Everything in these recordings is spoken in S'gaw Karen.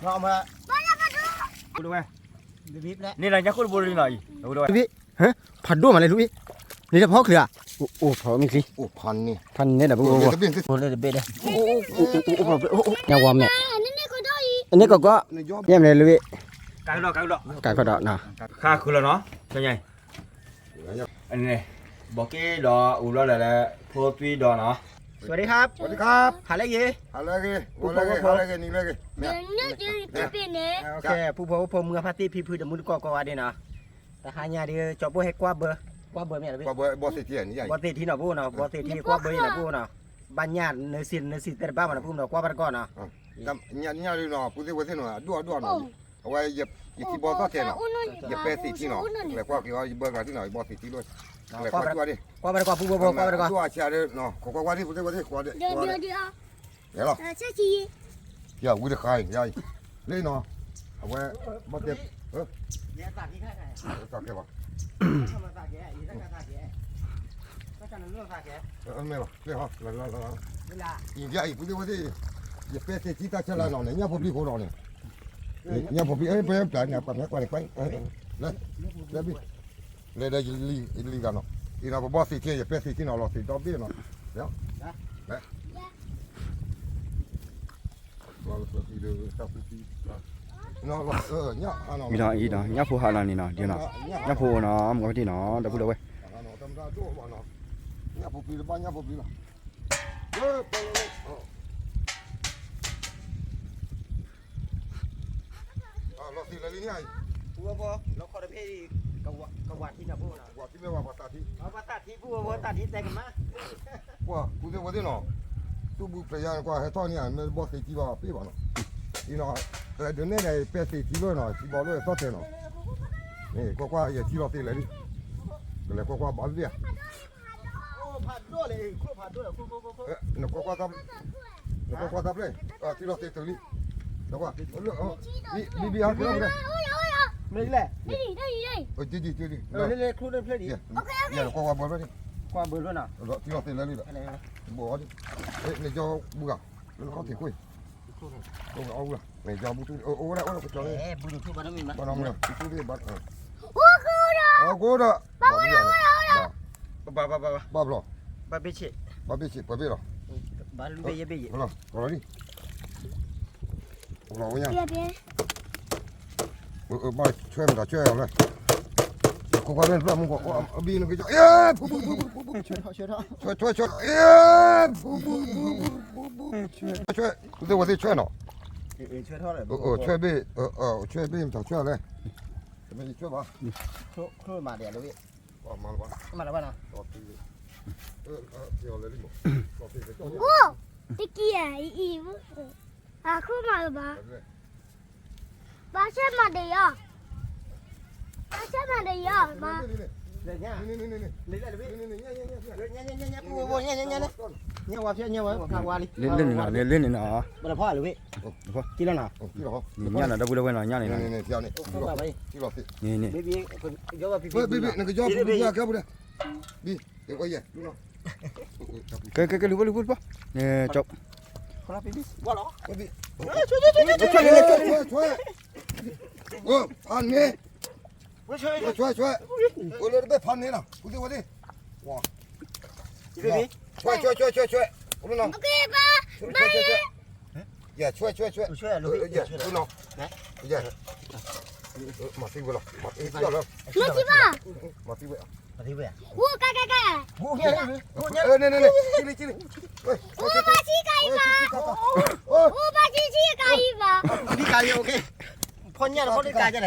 ဖးန့ၣ်ဧါ, န့ၣ်လီၤ ညၣ်ခိၣ်တဘိလီၤနီၤအံၤ, ဖးဒိၣ်မးလဲၣ်လူအံၤ, န့ၣ်တဖီချုးဧါ, အိၣ်ဖးမ့ၢ်ချံ, ဖးန့ၣ်ဒီးပအိၣ်, အိၣ်လၢတဘ့ၣ်ဒီး, ညၣ်ဝါမဲာ်, န့ၣ်ကီကီ, ယဲၢ်မလဲၣ်လူအံၤ, ကၣ်ခီဒီးနီၤ, န့ၣ် ဘီက့ဒီးအိၣ်ဘျီလၢ်လၢ် ဖိသွံဒီးနီၤ, สวัสดีครับ สวัสดีครับ ဟါလၢဂ့ၤ, ဟါလၢဂ့ၤ, ဟါလၢဂ့ၤ, နံၤလၢဂ့ၤ, ပူဖိဖိမုၢ်အဖါတံၢ်ဖံဖုတမူတကိးကိးဂၤဒဲးနီၤ, တဟါညါဒီး ကၠီပိၢ်ဟဲကွၢ်ဘၢ, ကွၢ်ဘၢမ့ၢ်, ဘီသ့ၣ်ထံနီၤ ပူနီၤ, ဘီသ့ၣ်ထံကွၢ်ဘၢအံၤနီၤ ပူနီၤ, ဘၣ်ညၣ်နၢၤစံၣ် နၢၤစံၣ်သဲတဘၣ်မးနီၤ ပူနီၤ ကွၢ်ဘၣ်တကီၢ်နီၤ, ညၣ်ဒုနီၤ ပူသ့ၣ်ဝဲသ့ၣ်နီၤ အဒိၣ်အဒိၣ်နီၤ, အဝဲ ယထံဘီသီၣ်ထဲနီၤ, ယပဲသ့ၣ်ထံနီၤ, လဲၤကွၢ်က့ၤအီၤ ယဘၢဂၤဒ်နီၤ ယဘီသ့ၣ်ထံလီၤ, လဲၤကွၢ်ကွၢ်ဒ်, ကွၢ်ဘၣ်တကီၢ် ပူဖိဖိ ကွၢ်ဘၣ်တကီၢ်, ဒိၣ်အဆၢဒီးနီၤ ခိးကွၢ်ကွၢ်ဒ် ပူသ့ၣ်ဝဲသ့ၣ် ကွၢ်ဒ် လဲၤလီၤ, ယဝံတခါအံၤ ယအံၤ, လၢနီၤ, အဝဲ, ဘၣ်တဲ, သးခဲဘၣ်, မ့ၢ်ဘၣ်, လၢဟီ, ယအံၤ ပူသ့ၣ်ဝဲသ့ၣ်, ယပဲသ့ၣ်ထံတၢ်ဆၢလၢနီၤန့ၣ် ညၣ်ဖိပျံၤဖိနီၤန့ၣ်, ညၣ်ဖိပျံၤ ပျံၤန့ၣ် ပှၤမ့ၢ်ကွၢ်န့ၣ် ကွၢ်, လဲၤ, လဲၤဒီးယလံၤဂၤနီၤ, အံၤနီၤ ပဘီသ့ၣ်ထံ ယပဲသ့ၣ်ထံနီၤ လီၤသ့ၣ်ဒီဘ့ၣ်နီၤ, လဲၤ မ့ၢ်ဒီးအံၤဒီး ညၣ်ဖိဟးလီၤန့ၣ်နီၤ, ဒ်နီၤ, ညၣ်ဖိနီၤ မ့ၢ်ကီၢ်တံၢ်နီၤ ဒီပုၢ်ဒီဝဲၢ်, ညၣ်ဖိပျံၤတဘၣ် ညၣ်ဖိပျံၤလီၤ, လီၤသ့ၣ်လၢလံန့ၣ်, ပူဖိဖိ လီခီတဖ့ၣ်, ကဝၤထံနီၤ ပူနီၤ, ပှၤသးထံ, ပှၤသးထံ ပူဖိဖိ သးထံတဲကမၣ်, ပှၤ ပူသ့ၣ်ဝဲသ့ၣ်နီၤ, သူၣ်ဘုဖျဲးယါကွၢ်ဟဲထီၣ်န့ၣ် မ့ၢ်ဘီသ့ၣ်ထံဘၣ်ပ့ၢ်ဘၣ်နီၤ, အံၤနီၤ, ဒ်န့ၣ်ဒီး ပဲသ့ၣ်ထံဘၣ်နီၤ ထံဘီလၢသီၣ်ထဲနီၤ, ကွၢ်ကွၢ် ယထံလီၤသ့ၣ်လၢလံ, ကလဲၤကွၢ်ကွၢ်ဘၣ်ဘ့ၣ်ဧါ နကွၢ်ကွၢ်သး, နကွၢ်ကွၢ်သးပျဲၢ်, ထံလီၤသ့ၣ်တလံ, နကွၢ်, ဘံဘံဟးက့ၤလီၤ, မ့ၢ်လဲၣ်, က့ၤက့ၤက့ၤက့ၤ, နကွၢ်ကွၢ်ဘၢဖျၢၣ်န့ၣ်, ကွၢ်ဘၢဖျၢၣ်နီၤ, ထံလီၤသ့ၣ်လၢလံဒီး, ဘိးအီၤ, နကၠီဘူဂၤ, လၢနခီၣ်ထံးကွ့ၢ်, အိၣ်ဝဲဒၣ်အိၣ်ဝဲဒၣ်, နကၠီဘူထူ, အိၣ်ဝဲဒၣ်အိၣ်ဝဲဒၣ်ကၠီန့ၣ်, ဘၣ်နီၤမုၢ်, ဘူထူသ့ၣ်ဘၣ်, အိၣ်ဝဲဒၣ်, ဘၣ်ဘျီ, ဘၣ်ဘ့ၣ်ဆ့ၣ်, ပှဲၤဘ့ၣ်လီၤ, ဘၣ်လီၤလံ, လီၤဝဲညါ, ဘၣ်ဆွဲမတၤဆွဲအီၤလဲၣ်, ခိၣ်ခွါမ့ၢ်တဖျၢၣ်မူကီး, အဘံနကကၠီ, ဆွဲ, ဆွဲ, ဆွဲ, ဆွဲ, ဆွဲ, ဝဲသ့ၣ်ဝဲသ့ၣ်ဆွဲနီၤ, ဆွဲဘ့ၣ်, ဆွဲဘ့ၣ်မတၤဆွဲအီၤလဲၣ်, ဆွဲဘ့ၣ်, အိၣ်, တကံၢ်အံၤ, အခိၣ်မးလၢၤဘၣ်, ဘၣ်ဆၣ်မၤဒံးယီၤ, ဘၣ်ဆၣ်မၤဒံးယီၤ, ဘၣ်, ညၣ်ဝါဖျဲၣ်ညၣ်ဝါ, လၢန့ၣ်နီၤ, လၢန့ၣ်နီၤ, ဘၣ်လၢဖီၣ်လၢၤဝဲ, ညၣ်နီၤ ဒီပုၢ်ဒီဝဲၢ်နီၤ ညၣ်န့ၣ်နီၤ, နကယီၢ်ပူၤဖျၢၣ်ကဲပူၤဒီး, ကဲကဲကဲ လူၤဘၣ်လူၤဘၣ်လူၤဘၣ်, ဖးန့ၢ်, ဆွဲဆွဲ, အိၣ်လၢတဘ့ၣ်ဖးန့ၢ်နီၤ ဝဲသ့ၣ်ဝဲသ့ၣ်, ဆွဲဆွဲဆွဲဆွဲဆွဲ, အိၣ်လၢနီၤ, ဆွဲဆွဲဆွဲဆွဲ, ယဲ ဆွဲဆွဲဆွဲ, ယဲ အိၣ်လၢနီၤ, ယဲ, မၤသံဝဲလီၤ, မၤသံဝဲလီၤ, မၤသံဝဲ, အိၣ်ကဲကဲကဲ, န့ၣ်န့ၣ်န့ၣ်, ကံလံကံလံ, အိၣ်ဘၣ်ဆံကါအံၤဘၣ်, အိၣ်ဘၣ်ဆံဆံကါအံၤဘၣ်, ဖီၣ်ညၣ်တဖီၣ် လၢကါကလဲၣ်,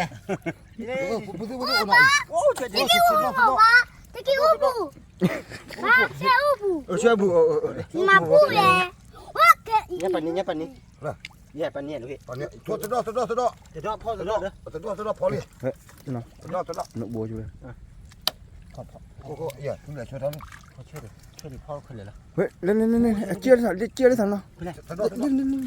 ပူၤသ့ၣ်ဝဲသ့ၣ်အိၣ်နီၤ, တကံၢ်အိၣ်ပူၤ, ဘၣ်ဆဲအိၣ်ပူၤ, မၤပူၤလဲၣ်, ညၣ်ပနံၤ ညၣ်ပနံၤ, ယဲ ပနံၤ, တဒီၣ်တဒီၣ်တဒီၣ်, တဒီၣ်ဖီၣ်တဒီၣ်, တဒီၣ်တဒီၣ်ဖီၣ်လံ, တဒီၣ်တဒီၣ်, နဘိ, လၢလၢလၢလၢ ကဲလၢသးလီၤ, တဒီၣ်တဒီၣ်,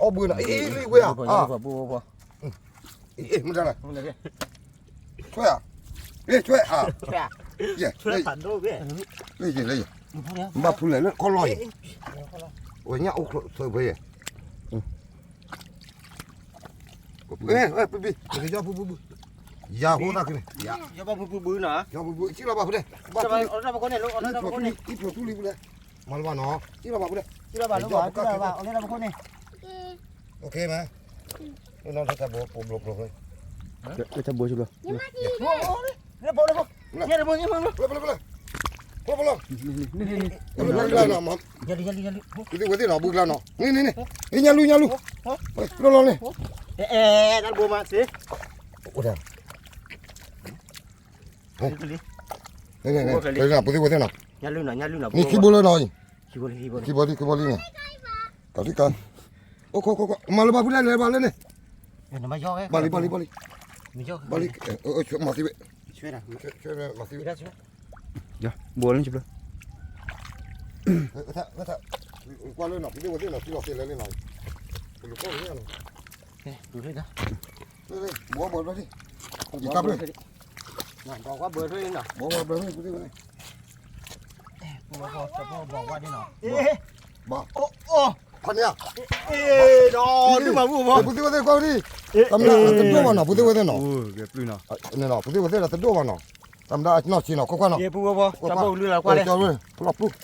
အီၣ်ဘှံးနီၤ အ့ၣ် လံဝဲဧါ, အ့ၣ် မတၤလဲၣ်, ဆွဲဧါ, အ့ၣ် ဆွဲဧါ, လၢယဲၢ်လၢယဲၢ်, ဘၣ်ဖုလဲၣ်လၢခီလီၤအံၤ, ဝဲညၣ်အိၣ်ချိၣ်ဖဲယဲၢ် ပပံ ပကယီၢ်ဖုဖုဖု, ယၤဟိသးခုန့ၣ်, ယီၢ်ဖုဖုဖုနီၤ, ယီၢ်ဖုဖု စံၣ်လီၤဘၣ်ဖုလဲၣ်, ဘၣ်ဖုလဲၣ်, အံၣ်ဖျိးတူၢ်လံဖုလဲၣ်, မၤလၢၤဘၣ်နီၤ, စံၣ်လီၤဘၣ်ဖုလဲၣ်, စံၣ်လီၤဘၣ်လၢဘၣ်, အီၤလၢဘၣ်ခိၣ်န့ၣ်, လၢတၢ်ဘိပျိပျိ, လၢတၢ်ဘိ, လၢဘိ, လၢဘိ, လၢဘိ, လၢဘိ, လၢဘိ, ပူၤသ့ၣ်ဝဲသ့ၣ်နီၤ ဘုကျါနီၤ, န့ၣ်န့ၣ်န့ၣ်, ညၣ်လူၤညၣ်လူၤ, လီၤလီၤန့ၣ်, အဲ အဲ တၢ်ဘိမးသ့, အိၣ်ဒၣ်, ပူၤသ့ၣ်ဝဲသ့ၣ်နီၤ, န့ၣ်ခံဘိလၢနီၤအံၤ, ခံဘိလံ ခံဘိလံန့ၣ်, တၢ်လံကါ, အိၣ်ခိခိခိ, မၤလၢၤဘၣ်ဖုလဲၣ် လဲၤဘၣ်လၢန့ၣ်, ဘၣ်လံ ဘၣ်လံ ဘၣ်လံ, ဘၣ်လံ, မၤသံဝဲ, မၤသံဝဲ, ဘိလၢ ကွၢ်လၢနီၤ ပူၤသ့ၣ်ဝဲသ့ၣ်နီၤ ထံလီၤသ့ၣ်လဲၣ်လံနီၤ, ပလူၤကီၢ်လံနီၤ, ဘိဘိဘိဘိ, ယကါဘိ, ဘိဘိဘိ ပူၤသ့ၣ်ဝဲသ့ၣ်, ဘိဘိဘိ ဘိဘိဘိ, ဖးန့ၢ်ဧါ, ဒီးဒုးမၤပူၤဘိ, ပူၤသ့ၣ်ဝဲသ့ၣ်ကွၢ်ဝဲဒံး, တမ့ၢ်တဒိၣ်ဘၣ်နီၤ ပူၤသ့ၣ်ဝဲသ့ၣ်နီၤ, ပူၤသ့ၣ်ဝဲသ့ၣ်တဒိၣ်ဘၣ်နီၤ, တမ့ၢ်တနီၢ်ဆံးနီၤ ကွၢ်ကွၢ်နီၤ, ဖျီလီၤခိၣ်သးက့ၤမဲာ်တုၤ, ဖျီလီၤခိၣ်သးက့ၤမဲာ်တုၤ,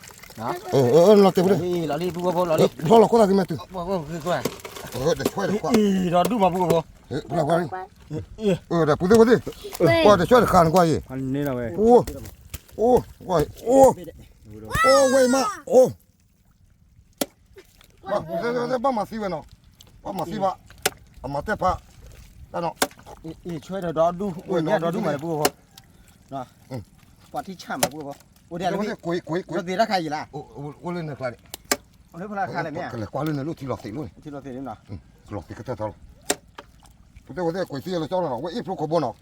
ဒီးဒုးမၤပူၤဘိ, ပူၤသ့ၣ်ဝဲသ့ၣ်, ကွၢ်တဆှဲတခါနကွၢ်အံၤ, အိၣ်, အိၣ်, အိၣ်ဝဲမး, အိၣ် ဘၣ်မၤသံဝဲနီၤ, ဘၣ်မၤသံဘၣ်, အမၤတဲဖး, တၢ်နီၤ, ဆွဲဒီးဒီဒူၣ်, အိၣ်ညါဒီဒူၣ်မးလၢပူၤဘိ, ပှၤထံဆၣ်မးပူၤဘိ, အိၣ်ဒ်လၢ, ကွ့ကွ့ကွ့, လီၤသ့တၢ်ခါအံၤလၢ, အိၣ်လၢနကျါန့ၣ်, အိၣ်လၢဖျါခါလဲၣ်မ့ၢ်, ကလဲၤကွၢ်လၢနလိၣ်ထံလီၤသ့ၣ်လိၣ်န့ၣ်, ထံလီၤသ့ၣ်လၢနီၤ, လီၤသ့ၣ်ကတၢၢ်ထီလီၤ, ပူၤသ့ၣ်ဝဲသ့ၣ်ကွ့သံလၢကၠီလီၤနီၤ ဝဲအ့ၣ်ဖျိခိၣ်ဘိနီၤ,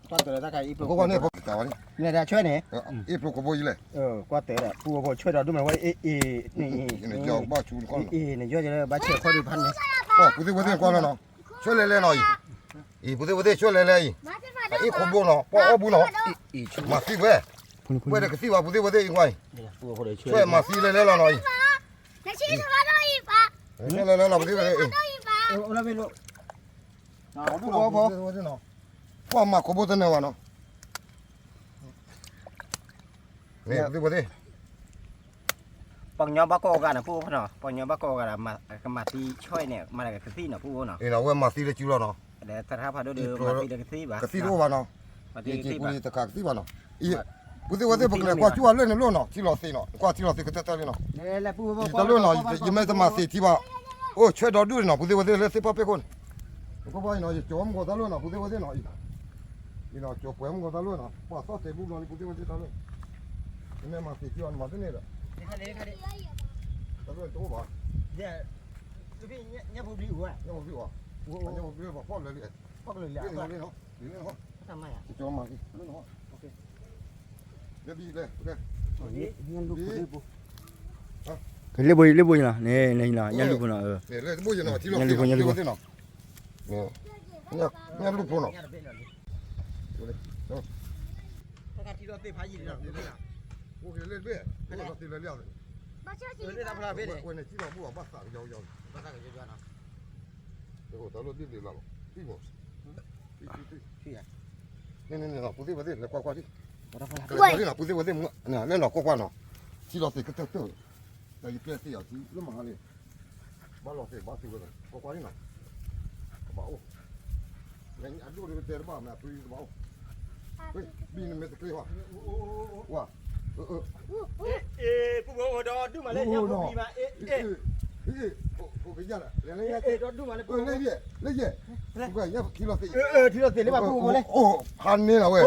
ကွၢ်တၢ်တၢ်ခါအံၤအ့ၣ်ဖျိခိၣ်ဘိန့ၣ်, မ့ၢ်ဒၣ်ဆွဲန့ၣ်, အ့ၣ်ဖျိခိၣ်ဘိယံၤလဲၣ်, ကွၢ်တၢ်ဒီး ပူၤဘိဆွဲဒီးဒူၣ်မးဝဲအ့ၣ်အ့ၣ်န့ၣ်, နယီၢ်ကဘၣ်ဆူနခီန့ၣ်, ပူၤသ့ၣ်ဝဲသ့ၣ်ကွၢ်လၢနီၤ, ဆွဲလဲၤလဲၣ်နီၤအံၤ, အံၤပူၤသ့ၣ်ဝဲသ့ၣ်ဆွဲလဲၤလဲၣ်အံၤ, အ့ၣ်ခိၣ်ဘိနီၤ ပှၤအီၣ်ဘှံးနီၤ, မၤသံဝဲ, ဝဲဒီးကသံၣ်ဘၣ်ပူၤသ့ၣ်ဝဲသ့ၣ်အံၤကွၢ်အံၤ, ဆွဲမၤသံလဲၤလဲၣ်လီၤနီၤအံၤ, ဆွဲလဲၤလဲၣ်လီၤပူၤသ့ၣ်ဝဲသ့ၣ်အံၤ, ပှၤမၤခိၣ်ဘိတနၢၤဘၣ်နီၤ, ပှၤကညီဘၣ်ကိးဂၤန့ၣ် ပူၤအိၣ်ဖဲနီၤ ပှၤကညီဘၣ်ကိးဂၤဒီး ကမၤသံဆွဲန့ၣ် မၤတၢ်ကသံၣ်နီၤ ပူၤအိၣ်နီၤ, အဝဲမၤသံလၢစုလီၤနီၤ, တၢ်တခါဖးဒိၣ်ဒီး မၤသံတကသံၣ်ဘၣ်, ကသံၣ်တအိၣ်ဘၣ်နီၤ, ယက့ၤပူၤန့ၣ်တခါကသံၣ်ဘၣ်နီၤ, ပူၤသ့ၣ်ဝဲသ့ၣ် ပကလဲၤကွၢ်ကၠူၣ်အလၢန့ၣ်လိၣ်နီၤ ထံလီၤသ့ၣ်နီၤ ကွၢ်ထံလီၤသ့ၣ်ကတၢၢ်တၢၢ်လံနီၤ, ယတၢ်လိၣ်နီၤ ယမ့ၢ်တမၤသံထံဘၣ်, အိၣ်ဆွဲဒီဒူၣ်န့ၣ်နီၤ ပူၤသ့ၣ်ဝဲသ့ၣ်လၢသ့ၣ်ဖးပဲၢ်ခိၣ်န့ၣ်, ကွၢ်ကွၢ်အံၤနီၤ ယကၠီမုၢ်ကီၤသးလိၣ်နီၤ ပူၤသ့ၣ်ဝဲသ့ၣ်နီၤ, အံၤနီၤ ကၠီပှဲၤမုၢ်ကီၤသးလိၣ်နီၤ ပှၤသီၣ်တဲာ်ဘူဘျီလံ ပူၤသ့ၣ်ဝဲသ့ၣ်တၢ်လိၣ်, ယမ့ၢ်မၤသံထံဘၣ် နမၤသ့န့ၣ်ဒီး, တၢ်လိၣ်န့ၣ်တအိၣ်ဘၣ်, ညၣ်ဖိဘျံးအိၣ်, ညၣ်ဖိဘျံးအိၣ်, ညၣ်ဖိဘျံးပှၤဖီၣ်လၢာ်လံ, ဖီၣ်ကလၢာ်လံ, လၢန့ၣ်, ကၠီမၤသံ, လၢန့ၣ်, လၢဘံၣ်လဲၣ်, လၢဘိ လၢဘိလီၤ, ညၣ်လူၢ်ဖိနီၤ, လၢဘိယနီၤ ထံလီၤသ့ၣ်နီၤ ပူၤသ့ၣ်ဝဲသ့ၣ်နီၤ, ညၣ်လူၢ်ဖိနီၤ, ထံလီၤသ့ၣ်ဖးယံာ်လံနီၤ, အိၣ်က့ၤလၢတဘ့ၣ်, လၢတၢ်ဖျါဖဲန့ၣ်, ဝဲန့ၣ်ထံလီၤဘူၣ်အီၤ ဘၣ်သးကယီကယီ, ဘၣ်သးကယီကယီနီၤ, တၢ်လိၣ်ဘ့ၣ်ဘ့ၣ်လီၤ, န့ၣ်န့ၣ် ပူၤသ့ၣ်ဝဲသ့ၣ် လဲၤကွၢ်ကွၢ်ထံ, လဲၤကွၢ်ထံနီၤ ပူၤသ့ၣ်ဝဲသ့ၣ် လဲၤနီၤကွၢ်ကွၢ်နီၤ, ထံလီၤသ့ၣ်ကတၢၢ်တၢၢ်, ဒီးယကျဲသ့ၣ်အီၤထံလၢမဟါန့ၣ်, ဘၣ်လီၤသ့ၣ်ဘၣ်သ့ၣ်ဝဲသ့ၣ် ကွၢ်ကွၢ်ထံနီၤ, ကဘၣ်အိၣ်, အဒိၣ်န့ၣ်ပတဲတဘၣ်မး အပှ့ၤကဘၣ်အိၣ်, ဘံၣ်နမ့ၢ်တကျ့ၤဘၣ်, ဝါ, ပူၤဒီဒူၣ်မးလၢညၣ်ဖိဘျံးမး, လၢယဲၢ်, လၢယဲၢ်, ထံလီၤသ့ၣ်လၢပူၤလၢ, ဖးန့ၢ်လီၤဝဲ,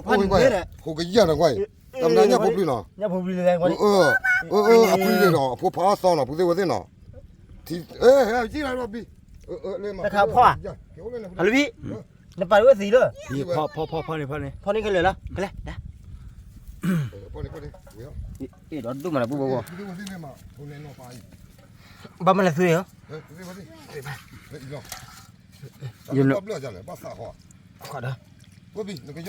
ဖးန့ၢ်လီၤ, ဟိကယၢ်နီၤကွၢ်အံၤ, တၢ်မနုၤညၣ်ဖိပျံၤနီၤ, ညၣ်ဖိပျံၤလၢ, အပျံၤလံနီၤ အဖိဖးအီၣ်သီနီၤ ပူၤသ့ၣ်ဝဲသ့ၣ်နီၤ, ထံ, ဟဲ ဟဲ ကံလီၤဘံ, တခါဖီ, ဟဲလံဘံ, နပာ်ဝဲသံလၢ, ဖီဖီဖီန့ၣ်ဖီန့ၣ်, ဖီန့ၣ်ခဲလၢာ်လီၤ, ကလဲၤ, ဖီန့ၣ်ဖီန့ၣ်, အ့ၣ်ဒီးဒိၣ်မးလၢပူၤဘီဘီ, ဘၣ်မနုၤလဲၣ်သုဧၢ, ယနဘျၢၣ်လဲၣ် ဘၣ်သးဃီ, ဃီဒီး, ဝဲဘံ နက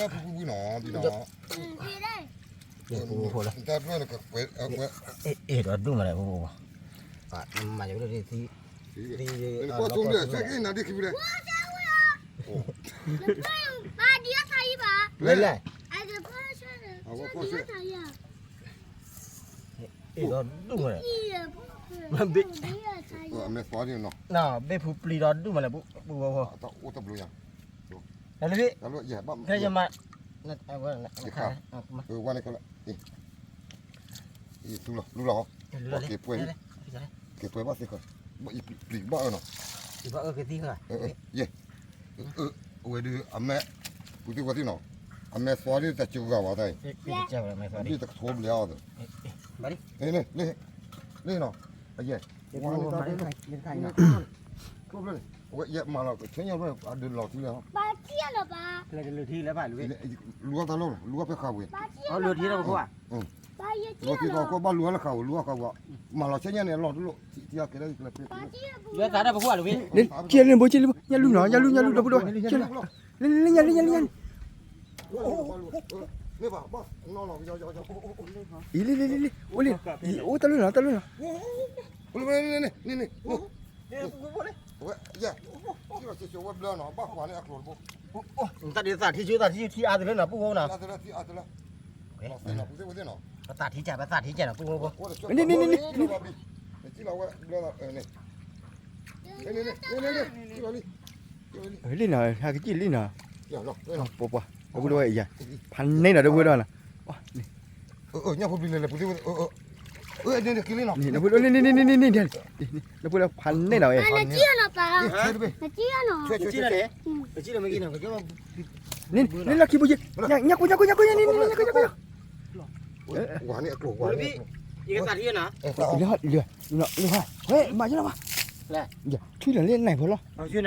ယီၢ်ဖုဖုဖုနီၤ, ဘံနီၤ, တၢ်ဖျၢၣ်နကကွဲး, အ့ၣ်ဒီးဒိၣ်မးလၢပူၤဘီဘီ, မၤယၤဝဲဒၣ်သံ, သံ, နကွၢ်သိလၢ ဆဲက့နၤဒ်ခံဖုလဲၣ်, ဘၣ်ဒ်အသးအံၤဘၣ်, လဲၤလဲၤ, အ့ၣ်ဒီးဒိၣ်မး, ဘ့ၣ်, ဘ့ၣ်ဖုပျံၤဒီးဒိၣ်မးလၢပူၤဘီဘီ, တၢ်အိၣ်တဘျုးယၤ, တၢ်လၢဘ့ၣ်, ခဲယမၤ, ဝဲန့ၣ်ကလၢ, လူလီၤ, က့ၤပှဲၤ, က့ၤပှဲၤဘၣ်သ့ၣ်ဃီ, ပျံၤဘၣ်အၢနီၤ, ယဲ, အဝဲဒုးအမဲ, ပူၤသ့ၣ်ဝဲသ့ၣ်နီၤ, အမဲသီဒ်တၢ်စှၤဂၤဝဲတၢ်အံၤ, ဒ်တကထိဘျဲအီၤသၢ, လ့နီၤ, အယဲ, ဝဲန့ၣ်တၢ်ဖဲန့ၣ်, အဝဲယဲမၤလီၤ ဆဲညါဖဲအဒုးလီၤထံလၢ, လူအီၣ်တၢ်လီၢ်လီၤ လူအီၣ်ဖဲဃာ်ဝဲ, လူအီၣ်ထံလၢပခိၣ်ဧါ, လူအီၣ်ထံလီၤခိၣ်ဘၣ်လူအီၣ်လၢဃာ်ဝဲ လူအီၣ်ဃာ်ဝဲ, မၤလီၤဆဲညါန့ၣ် အလီၢ်တလိၣ် ထံအီၣ်ကဲလၢကလၢပှဲၤ, လၢသးတၢ်ပခိၣ်ဧါလၢဝဲ, ကဲလၢဘိကဲလၢဘိ ညၣ်လူနီၤ ညၣ်လူ ညၣ်လူ ဒီပုၢ်ဒီဝဲၢ် ကဲလၢ, လၢညၣ်လူ ညၣ်လူ ညၣ်လူ အံၤ လံ လံ လံ လံ အိၣ်လံ, အိၣ်တၢ်လၢနီၤ တၢ်လၢနီၤ, တၢ်ဒုးသးထံဆိသးထံထံအါတလၢနီၤ ပူၤဧိၤနီၤ, ပသးထံစဲး ပသးထံစဲးနီၤ ပူၤဧိၤ, န့ၣ် န့ၣ် န့ၣ် န့ၣ် လံနီၤ ဟဲကစံၣ်လံနီၤ, ပှၤပှၤ ဒီပုၢ်ဒီဝဲၢ်အံၤ, ဖးန့ၢ်နီၤ ဒီပုၢ်ဒီဝဲၢ်နီၤ, ညၣ်ဖိပျံၤလဲၤလဲၤ ပူၤသ့ၣ်ဝဲသ့ၣ်, ဒီပုၢ်ဒီဝဲၢ်ဖးန့ၢ်နီၤဝဲ, နကံၢ်လီၤပၢ်, နကံၢ်လီၤမ့ၢ်ကံၢ်နီၤ, နကံၢ်လီၤ, နလီၢ်ခံဘိယဲ, ညၣ်ကိၢ် ညၣ်ကိၢ် ညၣ်ကိၢ် ညၣ်ကိၢ် ညၣ်ကိၢ် ဝဲန့ၣ်အကျိၤဝဲန့ၣ်, လၢလၢဟဲ မၤယလီၤဘၣ်, ထွံၣ်လီၤလၢနၢ်ဖိလီၤ, ကၠီကိ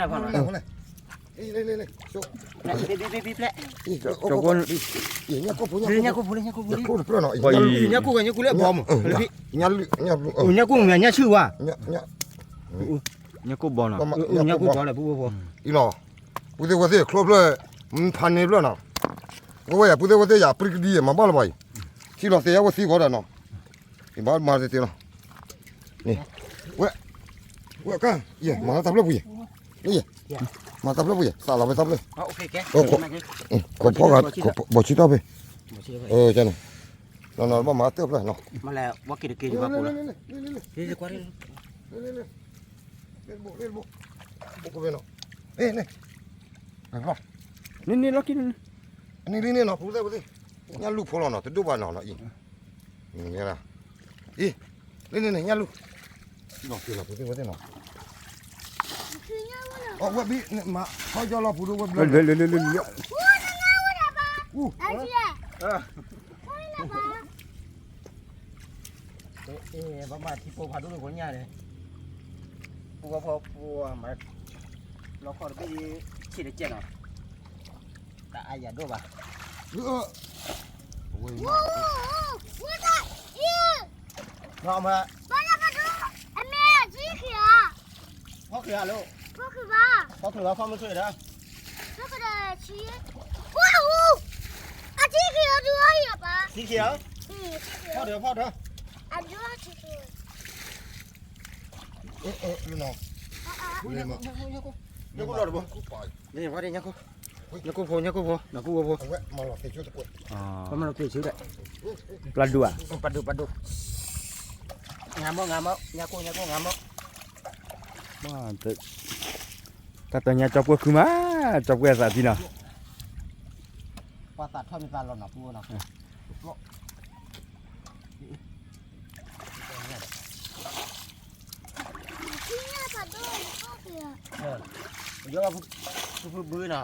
ၣ်, ညၣ်ကိၢ်ဖိလၢညၣ်ကိၢ်ဖိလၢညၣ်ကိၢ်ဖိလၢ, ညၣ်ကိၢ်ဝဲညၣ်ကိၢ်လၢအဘီမး, ညၣ်ကိၢ်မ့ၢ်ညၣ်ဆူၣ်ဝဲ, ညၣ်ကိၢ်ဘီနီၤ, ညၣ်ကိၢ်ဘီလၢပူၤဖိ, အံၤနီၤ, ပူၤသ့ၣ်ဝဲသ့ၣ် ချိဖျၢၣ်, ဖးန့ၢ်ဖျၢၣ်နီၤ, ဝဲဝဲယၤ ပူၤသ့ၣ်ဝဲသ့ၣ်ယၤ ပြံကဒံယဲ မၤဘၣ်လၢၤဘၣ်အံၤ, ထံလီၤသ့ၣ်ယဲ ဝဲသံဂီၤဒီးနီၤ, ယဘၣ်မၤသ့ၣ်သ့ၣ်လီၤ, ဝဲ, ဝဲကါ, ယဲ မၤလၢတၢ်ဖျၢၣ်ပူၤယဲ, လၢယဲ, မၤတၢ်ဖျၢၣ်ပူၤယဲ သးလီၤဖဲတၢ်ဖျၢၣ်, ခိးဖီဂၤ, ဘီၣ်ဆံတၢ်ဖဲ, န့ၣ်, နီၤနီၤ ဘၣ်မၤတၢ်ဖျၢၣ်နီၤ, န့ၣ်လီၤ, န့ၣ်လီၤ, ပူၤသ့ၣ်ဝဲသ့ၣ်, ညၣ်လူၢ်ဖိလီၤနီၤ တဒိၣ်ဘၣ်နီၤနီၤအံၤ, အံၤ, လၢန့ၣ်န့ၣ် ညၣ်လူၢ်, လီၤက့ၤလီၤ ပူၤသ့ၣ်ဝဲသ့ၣ်နီၤ, အဝဲဘံ, မၤထီၣ်ယီၢ်လီၤပူၤဒိၣ်ဝဲဘျီ, လၢလၢလၢလၢလၢ ဘၣ်မၤထံဖိဖးဒိၣ်တကိးညၣ်န့ၣ်, ပူၤဖီဖိမၤ, လီခီၣ်တဘ့ၣ်, ဆံးတကဲးနီၤ, တၢ်အါယၤဒိၣ်ဘၣ်, မၤ, အမဲာ်ထံခံဂၤ, ဖီခိၣ်ဧါ, ဖီခိၣ်ဘၣ်, ဖီခိၣ်ဘၣ် ဖီမုၢ်ဆိၣ်ဒီး, ဖီခိၣ်ဒီးဆံ, အထံခံဂၤဒုးအီၣ်ယၤပၢ်, ထံခံဂၤ, ဖီဒီးဖီဒီး, အဒုးအီၣ်ထံခံဂၤ, ညၣ်ကိၢ်လီၤတဘိ, ညၣ်ကိၢ်ဖိ ညၣ်ကိၢ်ဖိ ညၣ်ကိၢ်ဖိ, ပျၢ်ဒိၣ်ဧါ, ပျၢ်ဒိၣ်ပျၢ်ဒိၣ်, ငါမီၢ်ငါမီၢ် ညၣ်ကိၢ်ညၣ်ကိၢ်ငါမီၢ်, တၢ်တညါကၠီပှဲၤခုမး, ကၠီပှဲၤသးသံနီၤ, ပှၤသးထီၣ်မ့ၢ်သးလီၤနီၤပူၤနီၤ, ယဖုဖုဘုနီၤ,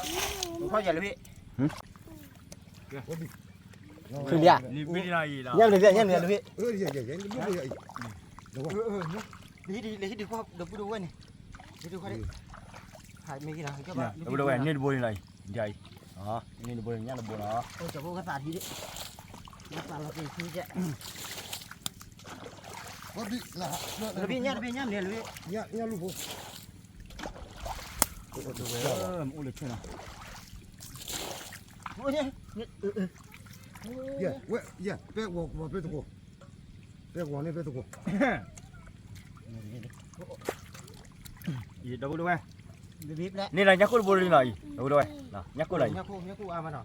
ဖီၣ်ယၤလၢဖံး, ဖံးလံဧါ, ညၣ်မနုၤဖံး ညၣ်မနုၤလၢဖံး, လၢဟံၣ်ဒံး လၢဟံၣ်ဒံး ဒီပုၢ်ဒီဝဲၢ်န့ၣ်, ဒီပုၢ်ဒီဝဲၢ်န့ၣ်, ဒီပုၢ်ဒီဝဲၢ်န့ၣ် တဘိန့ၣ်လီၤအံၤ, ဒ်အံၤ, န့ၣ်တဘိန့ၣ် ညၣ်တဘိလီၤ, လၢဖံး ညၣ်တဘိ ညၣ်တဘိ ညၣ်လူၢ်ဖိ ဝဲ ဝဲ ပဲဝဲ ပဲသကိး, ပဲဝဲန့ၣ် ပဲသကိး, ဒီပုၢ်ဒီဝဲၢ်, န့ၣ်လီၤ ညၣ်ကိၣ်တဘိလီၤအံၤ ဒီပုၢ်ဒီဝဲၢ်, ညၣ်ကိၣ်လီၤအံၤ,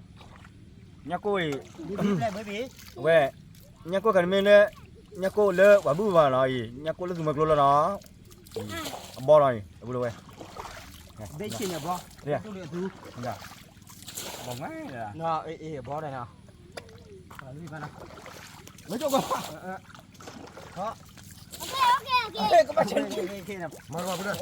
ညၣ်ကိၣ်အံၤ, ဝဲ ညၣ်ကိၣ်ခါန့ၣ်မ့ၢ်လၢ ညၣ်ကိၣ်လၢပှၤဘုၣ်ဘၣ်လီၤအံၤ ညၣ်ကိၣ်လၢသူမွဲကျိလီၤနီၤ, အဘီလီၤအံၤ ဒီပုၢ်ဒီဝဲၢ်, ဘ့ၣ်ဆ့ၣ်န့ၣ်ဘီ, ဘီမး, အဘီဒီးနီၤ, မ့ၢ်ကီၢ် မၤလီၤဘၣ်ဖုဒၢ,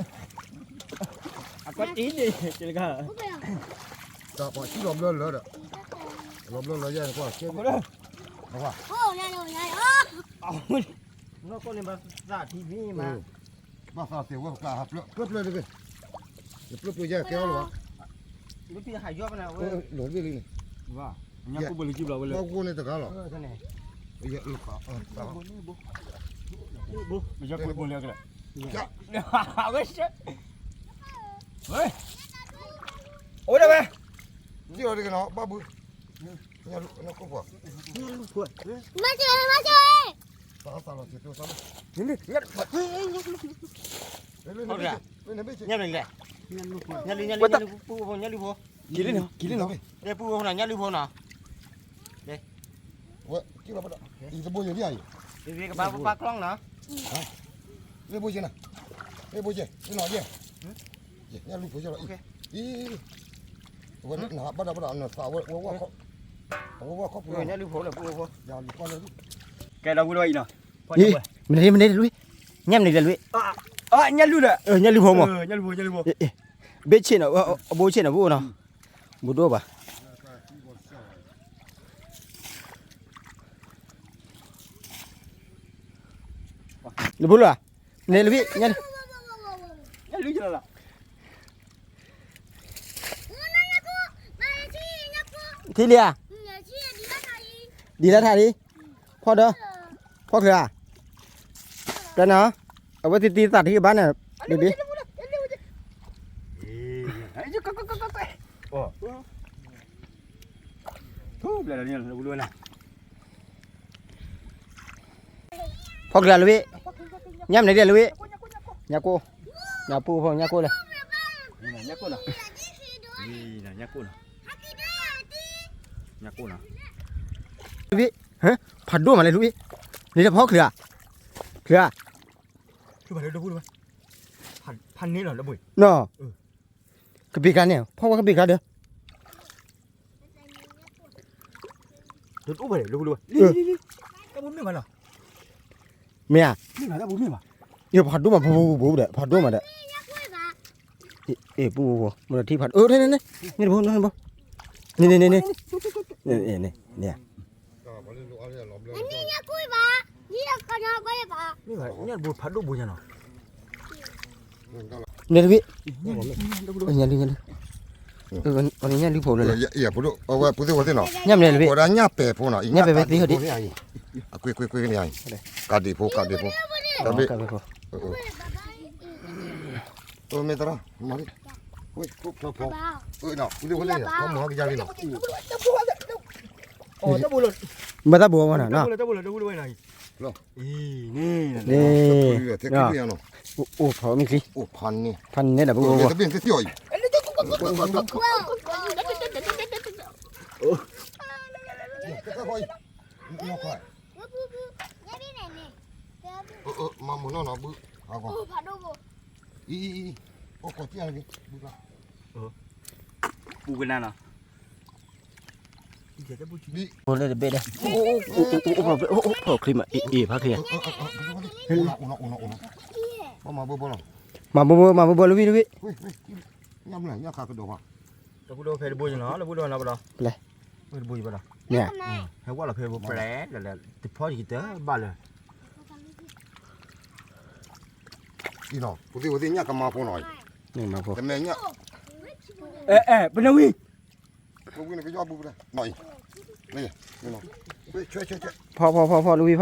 အကွၢ်တံၢ်န့ၣ် တၢ်ပှၤစံၣ်လီၤဘျၢလၢဒီး, လီၤဘျၢလၢယဲၢ်န့ၣ်ကွၢ်, နီၢ်ကီၢ်န့ၣ်ဘၣ်သးထံမံမး, ဘၣ်သးသ့ဝဲပကျါဟးပျၢ်ပျၢ်တဘ့ၣ်, ယပျၢ်ပျၢ်ယဲၢ်ကဲအီၤလီၤဘၣ်, လီၤဘ့ၣ်လံန့ၣ်, ဘၣ်ကိၣ်ဘိလံကံဘျီဝဲလၢ, ဘၣ်ကိၣ်န့ၣ်တဂၤလီၤ, ဝဲ အိၣ်ဒၣ်ဝဲ, စံၣ်လီၤတဂ့ၤနီၤ ဘၣ်ဘု, မၤစၢၤ မၤစၢၤ, သးသးလီၤစ့ၤတိသးလီၤ, ညၣ်လံလဲၣ်, ညၣ်လံလဲၣ်, ညၣ်လံဖိ, က့ၤလံနီၤ က့ၤလံနီၤ, ပူဖိနီၤ ညၣ်လံဖိနီၤ, ဝဲ က့ၤလီၤဘၣ်ဒီး အံၤတဘိယဲၢ်ဒ်အံၤ, ကဘၣ်ပာ်ကျီၢ်နီၤ, လၢဘိယဲၢ်နီၤ, လၢဘိယဲၢ် လၢနီၤယဲၢ်, ညၣ်လံဖိယဲၢ်လီၤအံၤ, အံၤ ဝဲနဘၣ်ဒီးဘၣ်ဒီးနသးဝဲ ဝဲဝဲခီ, ဝဲဝဲခီပူၤလီၤ, ကဲဒီပုၢ်ဒီဝဲၢ်အံၤနီၤ, မနုၤမနုၤလွံၢ်, ညၣ်မနုၤလဲၣ်လွံၢ်, ညၣ်လုၢ်ဒီး, ညၣ်လုၢ်ဖိမး, ဘ့ၣ်ဆ့ၣ်နီၤ အဘိဆ့ၣ်နီၤ ပအိၣ်နီၤ, ဘူးဒိၣ်ဘၣ် နဖိလၢ, မနုၤလဲၣ်ဖံး, ညၣ်လုၢ်, ထံလံဧါ, ဒ်လၢထါလံ, ဖီၣ်ဒီး, ဖီၣ်ချၢဧါ, တနီၤ, အဝဲသ့ၣ်သံသးတဟ့ၣ်ဘၣ်န့ၣ်, ဘ့ၣ်ဘ့ၣ် ဖီၣ်ချၢလၢဘ့ၣ်, ညၣ်မနုၤလဲၣ်လွံၢ်, ညၣ်ကိၣ်, ညၣ်ပူဖိ ညၣ်ကိၣ်လဲၣ်, ညၣ်ကိၣ်နီၤ, ညၣ်ကိၣ်နီၤ, ဖးဒိၣ်မးလဲၣ်လွံၢ်, န့ၣ်လၢဖီၣ်ချၢဧါ, ချၢဧါ, ဖးန့ၣ်လီၤ, နီၤ, ကပ့ၤကျါန့ၣ် ဖီၣ်ဝဲကပ့ၤကျါဒီး တအိၣ်ဘၣ်လဲၣ်, မ့ၢ်ဧါ, ဖးဒိၣ်မး ပူပူပူဒီး ဖးဒိၣ်မးဒီး, အ့ၣ် ပူပူပူ မ့ၢ်ထံၣ်ဖးဒိၣ် န့ၣ် န့ၣ် န့ၣ် န့ၣ် န့ၣ် တဘ့ၣ် ညၣ်လုၢ်ဖိလၢလဲၣ်, ညၣ်မနုၤလဲၣ်, ညၣ်ပဲာ်ဖိနီၤ, ညၣ်ပဲာ်ပဲသ့ဟီဒ်, ကဒံးဖိ ကဒံးဖိ, တဘ့ၣ်, မ့ၢ်သရၣ်, မၤလံ, မ့ၢ်သဘိလီၤ, မ့ၢ်သဘိလီၤ, န့ၣ်, အိၣ်ဖးမ့ၢ်ချံ, ဖးန့ၣ်ဒီးပဂီၢ်, ပူကနၣ်လီၤ, အိၣ်လၢတဘ့ၣ်ဒီး, အိၣ်ဖးချံမး, အ့ၣ် ဖးချံ, မၤဘိဘိ မၤဘိဘိ လၢဝံၤတဘ့ၣ်, ညၣ်ခါကဒီး, လၢဘူၣ်ဒိၣ်ဖဲတဘိယနီၤ လၢဘူၣ်ဒိၣ်နီၤပဒီး, ဖဲတဘိယဘၣ်ဒီး, န့ၣ်, ဟဲဝဲလီၤဖဲဘိပျဲလဲၣ်လဲၣ် တဖီယကတၢၢ်ဘၣ်လၢ အံၤနီၤ ပူၤသ့ၣ်ဝဲသ့ၣ်ညၣ်ကမါဖိနီၤ, တမ့ၢ်ညၣ်, အဲ အဲ ပနဝံၤ, ပဝံၤနကယီၢ်ဘူၣ်ပူၤ, နီၤအံၤ, ဖီဖီဖီဖီ လဝံဖီ ခါဖီဖီ,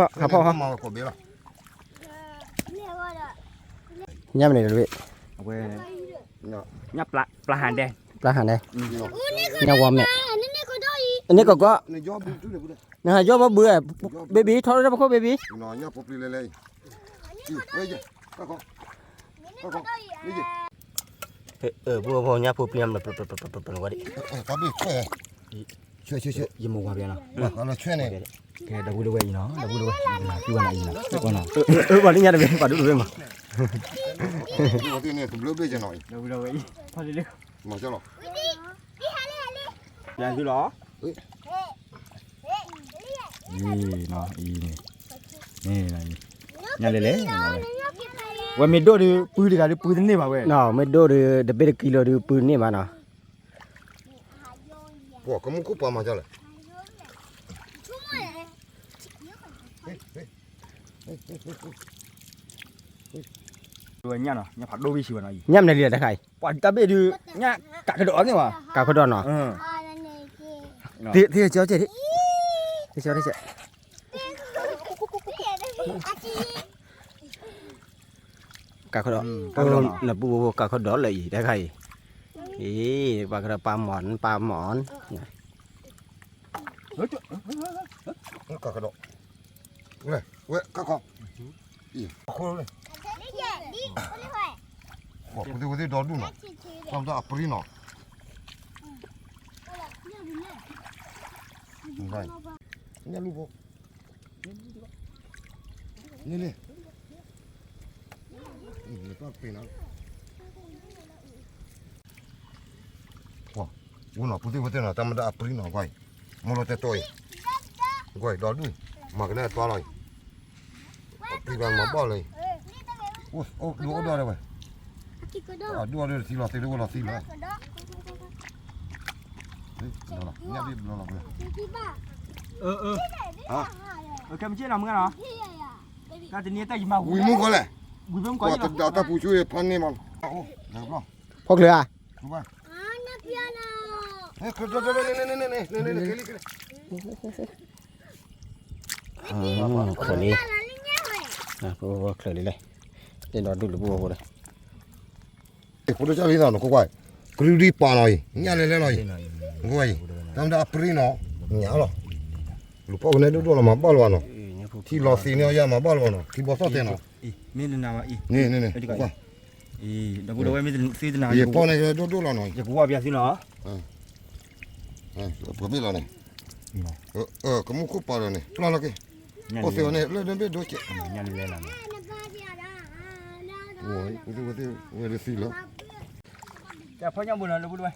မၤဝဲကိးဘ့လီၤ, ညၣ်မနုၤတဝံၤ, အဝဲ, ညၣ်ပျၢ်ဟၣ်ဒဲ, ပျၢ်ဟၣ်ဒဲ, ညၣ်ဝါမဲာ်, န့ၣ်ကီကီ, နဟးယီၢ်ဘီဘု, baby ထီၣ်လၢပခိၣ် baby, ပူၤဖိညၣ်ဖိပျံၤမး, ယမိၢ်ဝါဘျဲနီၤ, ကဲ ဒီပုၢ်ဒီဝဲၢ်အံၤနီၤ ဒီပုၢ်ဒီဝဲၢ် ကံဝဲနီၤအံၤနီၤ ပှၤလၢညါတဘ့ၣ် ပှၤဒိၣ်တဘ့ၣ်မး, တဘ့ၣ်အံၤ, လီၤ, အံၤနီၤ အံၤန့ၣ်, ညါလဲၣ်လဲၣ်, ဝဲမ့ၢ်ဒိၣ်ဒီး ပုၢ်တဂၤဒီး ပုၢ်တန့ၢ်ဘၣ်ဝဲ, မ့ၢ်ဒိၣ်ဒီး တဘ့ၣ်တကံလိာ်ဒီး ပုၢ်န့ၢ်ဘၣ်နီၤ, ပှၤကမူခိၣ်ပှၤမၤကလဲၣ်, ညၣ်နီၤ ညၣ်ဖးဒိၣ်ဘ့ၣ်ဆံးဝဲနီၤအံၤ, ညၣ်မနုၤလံတခါအံၤ, ပှၤတၢ်ဘ့ၣ်ဒုး ညၣ်ကးကဒီးန့ၣ်ဘၣ်, ကးကဒီးနီၤ, သ့ၣ်ကၠီကဲၣ်, သ့ၣ်ကၠီကဲၣ်, ကးကဒီး, နပုၢ်ဖိကးကဒီးလၢအံၤတခါအံၤ, အံၤ ပှၤကဒီးပာ်မီၢ် ပာ်မီၢ်, ကးကဒီး, ဝဲ ကးကီး, အံၤ အခိၣ်လၢ ပူၤသ့ၣ်ဝဲသ့ၣ်ဒီဒူၣ်နီၤ, တၢ်မတၤအပြံနီၤ, ညၣ်လူၢ်ဖိ, န့ၣ်လံ, နတၢ်ပ့ၤနီၤ ဝဲနီၤ ပူၤသ့ၣ်ဝဲသ့ၣ်နီၤ တၢ်မတၤအပြံနီၤ ကွၢ်အံၤ, မိၢ်လီၤတဲာ်တီအံၤ, ကွၢ်အံၤ ဒီဒူၣ်အံၤ, မၤကနဲၣ်အသွါလီၤအံၤ, အပြံဘၣ်မၤဘၣ်လီၤအံၤ, အိၣ်ဒူၣ်အိၣ်ဒီးဝဲ, အဒူၣ်အိၣ်ဒီးတသံလီၤ သ့ၣ်ဒိၣ်ဝဲလီၤသံလီၤ, ညၣ်ဘ့ၣ်ဘျီလီၤ, ကဲမ့ၢ်က့နီၤ မုၢ်ဂၤနီၤ, တနံၤတၢ်ယမၤဝံၤ, ဝံၤမုၢ်ကီးလဲၣ်, ဝံၤဘ့ၣ်မုၢ်ကီး, တၢ်ပူၤဆူဖးန့ၢ်မး, ဖီကျၢၤဧါ, ချၢးလံ, ချၢးလံလဲၣ်, ဒီဒူၣ်လၢပူၤဖိဒီး ဖိဒိၣ်ကၢ်လံသးနီၤ ကွၢ်ကွၢ်, ကရူၢ်ဒံပာ်နီၤအံၤ ညၣ်လဲၤလဲၤလီၤအံၤ, ကွၢ်အံၤ တၢ်မတၤအပြံနီၤ, ညၣ်လီၤ, လူၤဖီၣ်ကနဲဒိၣ်ဒိၣ်လီၤ မၤဘၣ်လီၤဘၣ်နီၤ, ထံလီၤသ့န့ၣ်အီၤယၤမၤဘၣ်လီၤဘၣ်နီၤ ထံဘီသီၣ်တဲနီၤ, န့ၣ်န့ၣ်န့ၣ်, ကွၢ်, ယဖီၣ်န့ၣ်ဒိၣ်ဒိၣ်လီၤနီၤ, ယကဝီၤပျးသုနီၤ, ပှဲၤဘ့ၣ်လီၤန့ၣ်, ကမူခိၣ်ပာ်ဒီးန့ၣ် ပျၢ်လီၤက့ၤ, အိၣ်သ့ဝဲန့ၣ် လၢဒၢဘ့ၣ်ဒိကဲး, ဝဲသ့ၣ်ဝဲသ့ၣ်လီၤ, တၢ်ဖီၣ်ညၣ်ဘိနီၤ လၢပူၤတဝဲ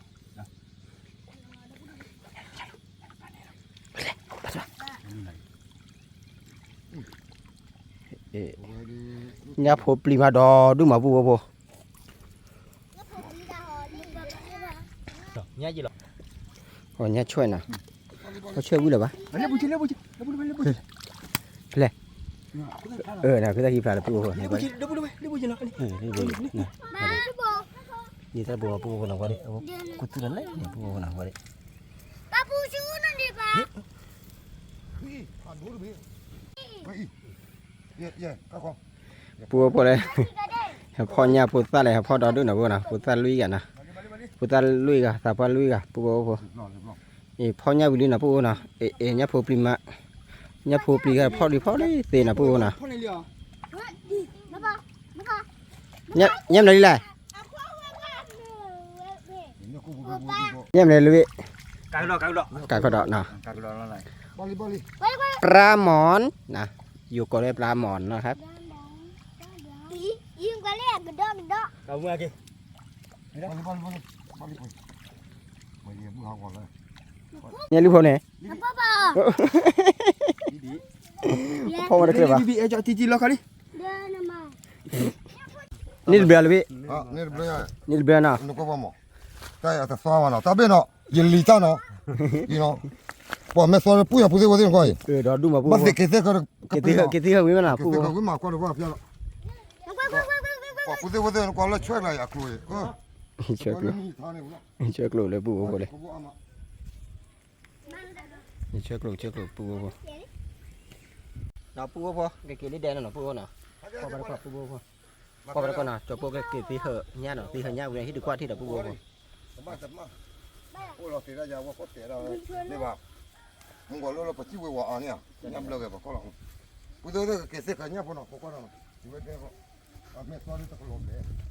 ညၣ်ဖိပျံၤမးဒီဒူၣ်မးပူဖိဖိ, ညၣ်ဆွဲၣ်နၤ, ဟီဆွဲၣ်ဝံၤလၢၤဘၣ်, ဖဲလဲၣ်, အၢ နၤဖဲတၢ်ဟံးဖျါလၢပူဖိဖိ, ဒ်တၢ်ဘိးပူဖိဖိနီၤ ကွၢ်ဒ်, ကူသူၣ်လၢလဲၣ်န့ၣ် ပူဖိဖိနီၤ ကွၢ်ဒ်, ပူဖိဖိလဲၣ်, ဟဲဖီၣ်ညၣ်ဖိသၣ်လဲၣ် ဟဲဖီၣ်ဒီဒူၣ်နီၤ ပူဖိနီၤ ဖိသၣ်လွံၢ်ဂၤနီၤ, ဖိသၣ်လွံၢ်ဂၤ သးပှၢ်လွံၢ်ဂၤ ပူဖိဖိ, အံၤဖီၣ်ညၣ်ဝံၤလံနီၤ ပူဖိနီၤ, အ့ အ့ ညၣ်ဖိပျံၤမး, ညၣ်ဖိပျံၤဂၤဖီၣ်လံဖီၣ်လံသ့နီၤ ပူဖိနီၤ, ညၣ်မနုၤလံလဲၣ် ညၣ်မနုၤလံ, ကးကဒီးနီၤ, ပရၢမွန်, ယိၤကိးလၢပရၢမွန်နီၤ, ညၣ်လူၢ်ဖိန့ၣ်, ဖီၣ်ဝဲတချုးဘၣ်, န့ၣ်တဘျီလၢဘ့ၣ်, န့ၣ်တဘျီနီၤ, တၢ်အတသီဘၣ်နီၤ တၢ်ဘ့ၣ်နီၤ ယလံၤတၢ်နီၤ, ပှၤမဲာ်သီပူယၤပူသ့ဝဲသ့ၣ်နကွၢ်အံၤ, ဘၣ်သ့ၣ်က့ၤသ့ၣ်က က့ၤသ့ၣ်ဝဲမနီၤ, ပှၤပူသ့ဝဲသ့ၣ်နကွၢ်လၢဆွဲကျါအံၤအကျိၤအံၤ, ဆွဲကျိၤလၢပူဖိလဲၣ်, ဆွဲကျိၤ ဆွဲကျိၤပူဖိ, ဒီးပူဖိ ကက့ၤလံဒဲးနီၤ ပူဖိနီၤ, ပူဖိ ကွၢ်ပတကီၢ်နီၤ ကၠီၤပိၢ်ကက့ၤသ့ဟၢညၣ်နီၤ သ့ဟၢညၣ်ဝံၤ ဟံၣ်တကွၢ်ထံၣ်ဒီးပူဖိဖိ, အိၣ်လီၤသ့ၣ်ဒၣ်ယၤဝဲကီၢ်တဲာ်ဒီး, မ့ၢ်ဘၣ်, မုၢ်ဂီၤလၢလၢပစံၣ်ဝဲဝဲအါန့ၣ်, ညၣ်ဘျၢဂ့ၤပကီၢ်လီၤ, ပူသ့ဝဲသ့ၣ်ကက့ၤသ့ၣ်ဃၢၤညၣ်ဖိနီၤ ပကီၢ်ဒီး, စံးဝဲဒဲးကီၢ်, အမဲာ်သီလၢတကလီၤ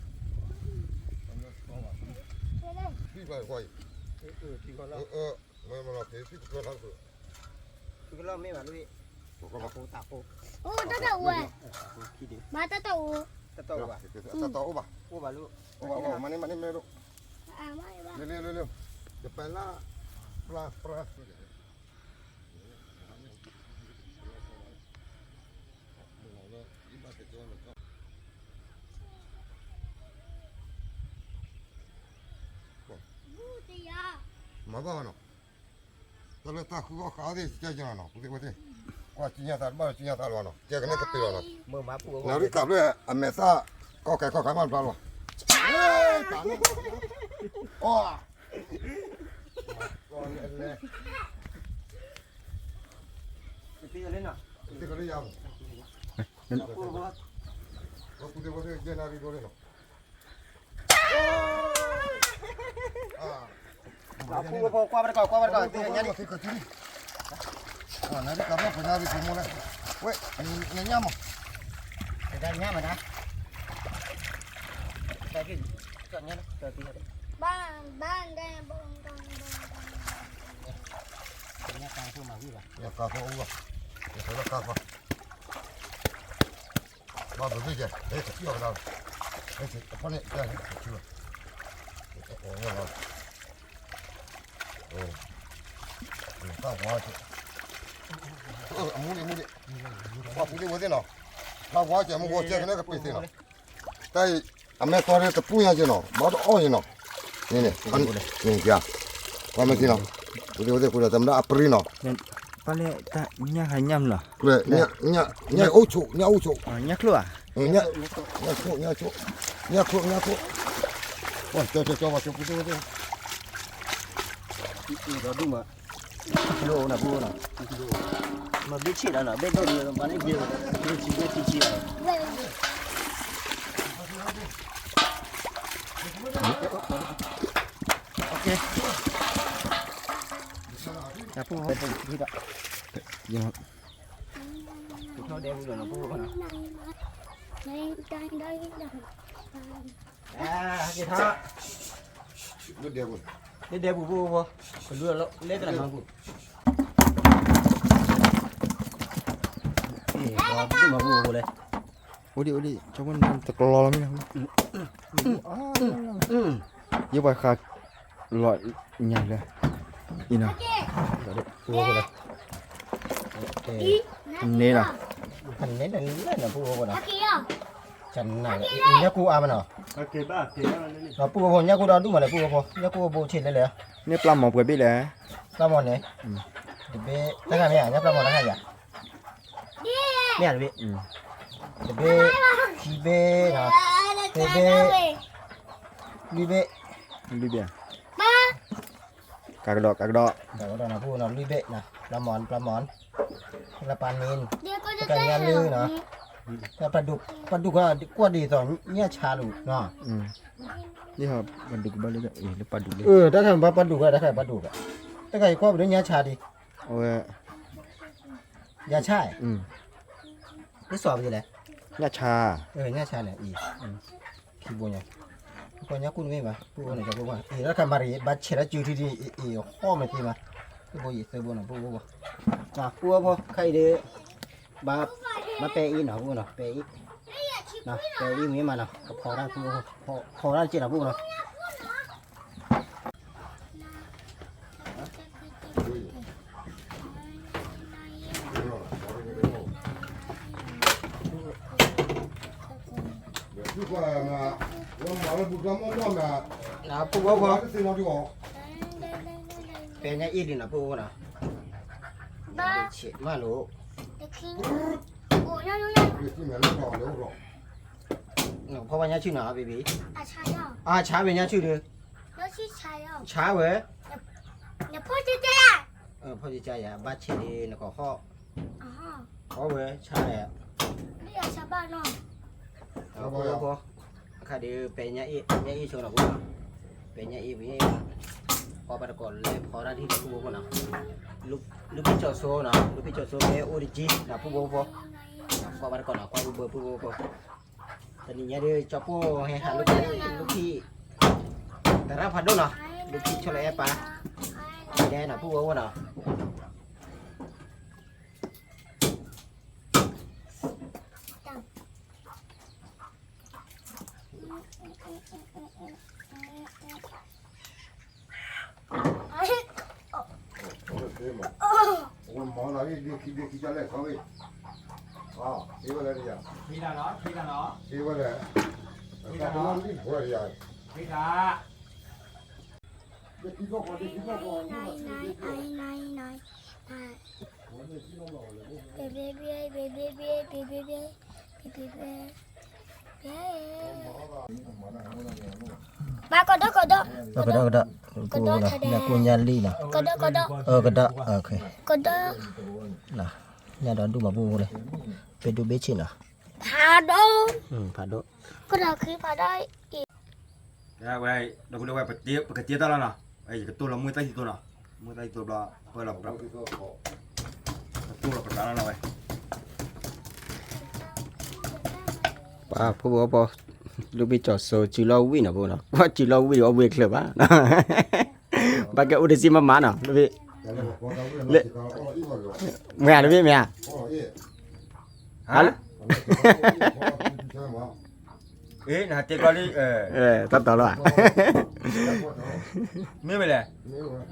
ဘျဲၣ်, သီဘၣ်, ထံၣ်ဘၣ်ကွၢ်အံၤ, မ့ၢ်မ့ၢ်လီၤက့ၤသ့ၣ်ကကျၢၤထါတဖျၢၣ်, ကလီၤမ့ၢ်ဘၣ်လၢ, တၢ်တအိၣ်ဝဲ, မ့ၢ်တၢ်တအိၣ်, တၢ်တအိၣ်ဘၣ်, တၢ်တအိၣ်ဘၣ်, အိၣ်ဘၣ်လၢ, အိၣ်ဘၣ် မၤန့ၢ်မၤန့ၢ်မ့ၢ်ဒိၣ်, လၢလၢလၢလၢ, တပလၢ်, ပျၢ်ပျၢ် မၤဘၣ်နီၤ, တၢ်လၢတၢ်ဃုအီၣ်ဃးအီၣ်သ့ၣ် ကဲကနီၤနီၤ ပူသ့ဝဲသ့ၣ်, ကွၢ်ကံညါသးတဘၣ်လီၤ ကံညါသးလီၤနီၤ ကဲကန့ၢ်ကပ့ၤလီၤနီၤ, နရံၣ်ကးဖျၢၣ်အမဲာ်သၣ် ကီၢ်ခဲကီၢ်ခဲမးတဘျီလီၤ, အီၣ် ကသံၣ်လၢယၤ, ပူသ့ဝဲသ့ၣ် ယဲၢ်နၣ်ရံၣ်ဒိၣ်လံနီၤ, ပူဖိ ကွၢ်ပတကီၢ် ကွၢ်ပတကီၢ် သ့ၣ်ညါလံ, နၣ်ရံၣ်ကးဖျၢၣ် ပှဲၤနၣ်ရံၣ်ဖိမိၢ်လဲၣ်, ဝဲ, နညၣ်မး, တညၣ်မးဒၣ်, ကညၣ်လၢ, ဘၣ်, ဘၣ်, ညၣ်ကါဖိမၤဝံၤဘၣ်, ညၣ်ကါဖိအိၣ်ဘၣ်, ယကလီၤကါဖိ ဘၣ်ဘၣ်ဘၣ်ကဲ, ဟဲကထံၣ်အီၤကဒါ, ဟဲကထံၣ်အီၤကဒါ, တၢ်ဝါ, အမူဒံးမူဒံး, ပှၤပူသ့ဝဲသ့ၣ်နီၤ, တၢ်ဝါကဲမူဂီၤကဲကန့ၢ်ကပ့ၤသ့ၣ်နီၤ, တၢ်အံၤ, အမဲာ်သီတပူညါက့နီၤ ဘၣ်တအီၣ်က့နီၤ, န့ၣ်, န့ၣ်, ပှၤမဲာ်သီနီၤ, ပူသ့ဝဲသ့ၣ်ဃုဒီး တမတၢ်အပရံနီၤ ပှၤလၢတၢ်ညၣ်ဟးညၣ်မလီၤ, ညၣ်အိၣ်ဆိး ညၣ်အိၣ်ဆိး, ညၣ်ချိၣ်ဧါ, ညၣ်ချိၣ် ညၣ်ချိၣ်, ညၣ်ချိၣ် ညၣ်ချိၣ်, ကၠီကၠီကၠီ ပှၤကၠီပူသ့ဝဲသ့ၣ်, ဒီဒူၣ်မး, ကံလိအိၣ်နၤပူနီၤ, မ့ၢ်ဘ့ၣ်ဆံးဒီးနီၤ ဘ့ၣ်ဒိၣ်ဒီး ပှၤန့ၣ်ဘ့ၣ်, ဘ့ၣ်ဆံးဘ့ၣ်ဆံးဆံး, ယပူၤ, ပူၤ, ပူၤ, ပူၤ, ပူၤ, ပူၤ, လၢဒဲပူၤ, လၢဒဲပူၤပူၤပူၤ, ကလူၤလီၤလၢတၢ်မၤပူၤ, ဒ်မၤပူၤပူၤလဲၣ်, အိၣ်ဒံးအိၣ်ဒံး ကၠီဖိနတကလီၤလီၤမ့ၢ်နီၤ, ယပှၤဃးလီၤညါလၢ, အံၤနီၤ, ပူၤပူၤလဲၣ်, န့ၣ်နီၤ, န့ၣ်လၢနပူၤပူၤနီၤ, ညၣ်ကူၣ်အါမးနီၤ, ပူၤပူၤ ညၣ်ကူၣ်ဒီဒူၣ်မးလဲၣ် ပူၤပူၤ ညၣ်ကူၣ်ဘိဆံးလဲၣ်လဲၣ်, န့ၣ်ပျၢ်မီၤပှဲၤဘ့ၣ်လဲၣ်, ပျၢ်မီၤန့ၣ်, တဘ့ၣ် တခါမ့ၢ်ဧါ ညၣ်ပျၢ်မီၤတခါယၤ, မ့ၢ်ဧါတဘ့ၣ်, တဘ့ၣ်, ခံဘ့ၣ်, သၢဘ့ၣ်, လွံၢ်ဘ့ၣ်, လွံၢ်ဘ့ၣ်, ကးကဒီး ကးကဒီး, ကးကဒီးနီၤ ပူၤနီၤ လွံၢ်ဘ့ၣ်နီၤ ပျၢ်မီၤ ပျၢ်မီၤ, လၢပၢ်န့ၣ်, တၢ်ညၣ်လၢနီၤ, ပှၤဒူၣ် ပှၤဒူၣ်ကွၢ်ဒ်သိးညၣ်ဆါလိာ်နီၤ, ပှၤဒူၣ်ကဘၣ်လၢ လၢပှၤဒူၣ်လၢ, တၢ်ခါပှၤဒူၣ်ကွၢ် တၢ်ခါပှၤဒူၣ်ကွၢ်, တၢ်ခါအံၤကွၢ်ပဒိၣ်ညၣ်ဆါဒံး, အဝဲ ညၣ်ဆါ, လၢစီၤပလဲၣ်, ညၣ်ဆါ, ညၣ်ဆါန့ၣ်အံၤ, ခံဘိညါ, ကွၢ်ညၣ်ကူၣ်တမ့ၢ်ဘၣ် ပူၤအိၣ်န့ၣ် အံၤလၢခါမၤရံၤ ဘၣ်ဆဲးလၢစုထံဒံး အံၤအံၤဟီၣ်မဲာ်သ့မး, သၢဘိယံၤသၢဘိနီၤ ပူၤအိၣ်ဘၣ်, ပူၤအိၣ်ဖိ ခဲအံၤဒီး, ဘၣ်, ဘၣ်ပဲအံၤနီၤ ပူၤနီၤ ပဲအံၤ, ပဲအံၤမ့ၢ်မးနီၤ ကဖီတၢ်ပူၤအိၣ်ဖိ ဖီတၢ်တက့ၢ်နီၤ ပူၤနီၤ ဒီးသူၣ်ကွၢ်မး, ဝဲမၤလၢပူၤကွၢ်မီၢ်မီၢ်မး, ဖိဖိဖိ, ပဲညါအ့ၣ်ဒံးနီၤ ဖိဖိနီၤ, ဆ့းမးလိာ်, ဖီဝဲညါဆူၣ်နီၤ ဘံဘံ, အါဆါဝဲညါဆူၣ်ဒီး, ဆါဝဲ, ဖီကကါယၤ ဘၣ်ဆ့းဒ်နကီၢ်ဟီၣ်, ဖီဝဲဆါလဲၣ်, ဖိဖိဖိ, အခါဒုး ပဲညါအ့ၣ် ညါအ့ၣ်ဆိနီၤ ဖိနီၤ, ပဲညါအ့ၣ်ဝံၤ, ကွၢ်ဘၣ်တကိးလဲၤဖီတၢ်ဒ်ဖိဖိဖိနီၤ, လူၤဖံးကၠီၣ်စိနီၤ လူၤဖံးကၠီၣ်စိမ့ၢ်အိၣ်တကံနီၤ ဖိဖိဖိ, ကွၢ်ဘၣ်တကိးနီၤ ကွၢ်ဘၣ်ဖိဖိဖိ, တနံၤညါဒုး ကၠီပိၢ်ဟဲဟးလိာ်ကွဲ လူၤဖံး, သရၣ်ဖးဒိၣ်နီၤ လူၤဖံးဆိလၢအဲၣ်ပၢ်, ဒဲနီၤ ဖိဖိဖိနီၤ ကဒီးကဒီး, ညၣ်ကိၣ်ညၣ်လံၣ်နီၤ, ကဒီး, ညၣ်ဒီဒူၣ်မၤဘူၣ်လၢ, ပဒူဘ့ၣ်ဆ့ၣ်နီၤ, ဖးဒိၣ်, ဖးဒိၣ်, ကဒီးခံဖးဒိၣ်အံၤ, ဝဲ, ဒီပုၢ်ဒီဝဲၢ် ပကတ့တၢ်လီၤနီၤ, ယကတိၢ်လီၤမုၢ်သၣ်ဟံၣ်သိနီၤ, မုၢ်သၣ်ဟံၣ်သိဘျီ, ပၢလီၤ ကတိၢ်လီၤပသးလီၤနီၤဝဲ ပှၤဖိဖိဖိ, လူၤဖံးကၠီၣ်စိ စုလီၤဝံၣ်နီၤ ဖိနီၤ, ပှၤစုလီၤဝံၣ်ဒီးအဝံၣ်ချၢးဘၣ်, ဘၣ်ကဲအိၣ်တဆံမးမးနီၤ လူၤဖံး, မ့ၢ်ဧါ လူၤဖံး မ့ၢ်ဧါ, ဟါ အ့ နဟးတဲကျီလံ, တၢ်တီၤလီၤ, မ့ၢ်ဝဲလဲၣ်,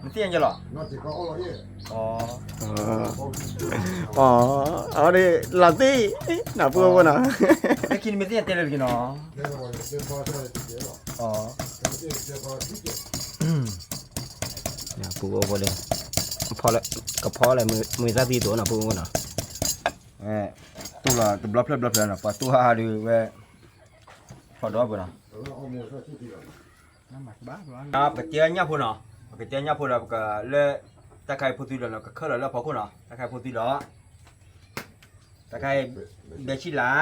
နသ့ၣ်ညါလီၤ, အီ, အီ, အီဒီး လီၤတံၢ်, နဖိဖိနီၤ, လၢခံနမ့ၢ်သ့ၣ်ညါတဲလၢတက့ၢ်နီၤ, ဖိဖိဖိဒီး, ကဖီလဲၣ် မုၢ်သၣ်သံသိနီၤ ဖိဖိနီၤ, တိၢ်လီၤတဘျီဖျၢၣ်ဘျီဖျၢၣ်နီၤ ပှၤတိၢ်ဟးဒုးဝဲ, ဖီဒီးပနီၤ ပကတဲညၣ်ဖိနီၤ, ပကတဲညၣ်ဖိဒီး ပကလၢ, တၢ်ခါအံၤဖိသွံဒီး ကခၢၣ်လီၤလၢအဖီခိၣ်နီၤ, တၢ်ခါအံၤဖိသွံဒီး, တၢ်ခါအံၤ, ဘဲဆံလး,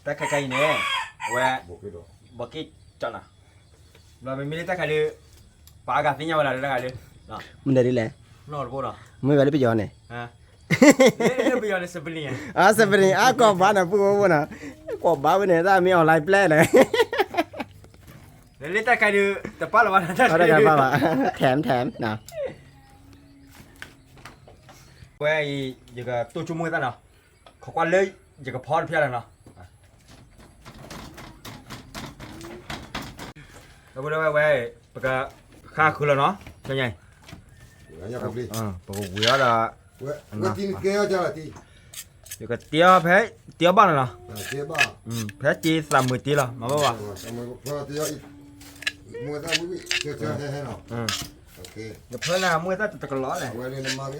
တၢ်ခါခါအံၤန့ၣ်, အဝဲ, ဘီက့ၣ်ကၠီနီၤ, ဘျီမ့မ့ၢ်လၢတၢ်ခါဒုး, ပှၤအါဂၤသ့ၣ်ညါဝဲလၢတၢ်ခါဒုး, မ့ၢ်ဒ်လဲၣ်, မ့ၢ်ဝဲလၢပယီၤန့ၣ် စပရံၣ်, အကိးဘၣ်နီၤ ဖိဖိဖိနီၤ, ကိးဘၣ်ဝဲန့ၣ် တၢ်မ့ၢ် online ပျဲၢ်လဲၣ်, လၢတၢ်ခါဒုး တပာ်လီၤဘၣ်, ထဲထဲနီၤ, ဝဲအံၤ ယကတိၢ်ဆိကမိၣ်သၣ်နီၤ, ခိးကွၢ်လၢ ယကဖီတဖျၢၣ်လီၤနီၤ, ဒီပုၢ်ဒီဝဲၢ်ဝဲ, ပက, ဃါဃုာ်လီၤနီၤ, ညါ, ပကဝံၤအီၤဒီး, ယကတဲအီၤဖဲ, တဲအီၤဘၣ်နီၤလီၤ, ဖဲတ့သးမုာ်တ့လီၤ မၤဘၣ်ဘၣ်, ယဖၢနၤမုၢ်သၣ်တကလီၤလဲၣ်, ဃါကလီၤ,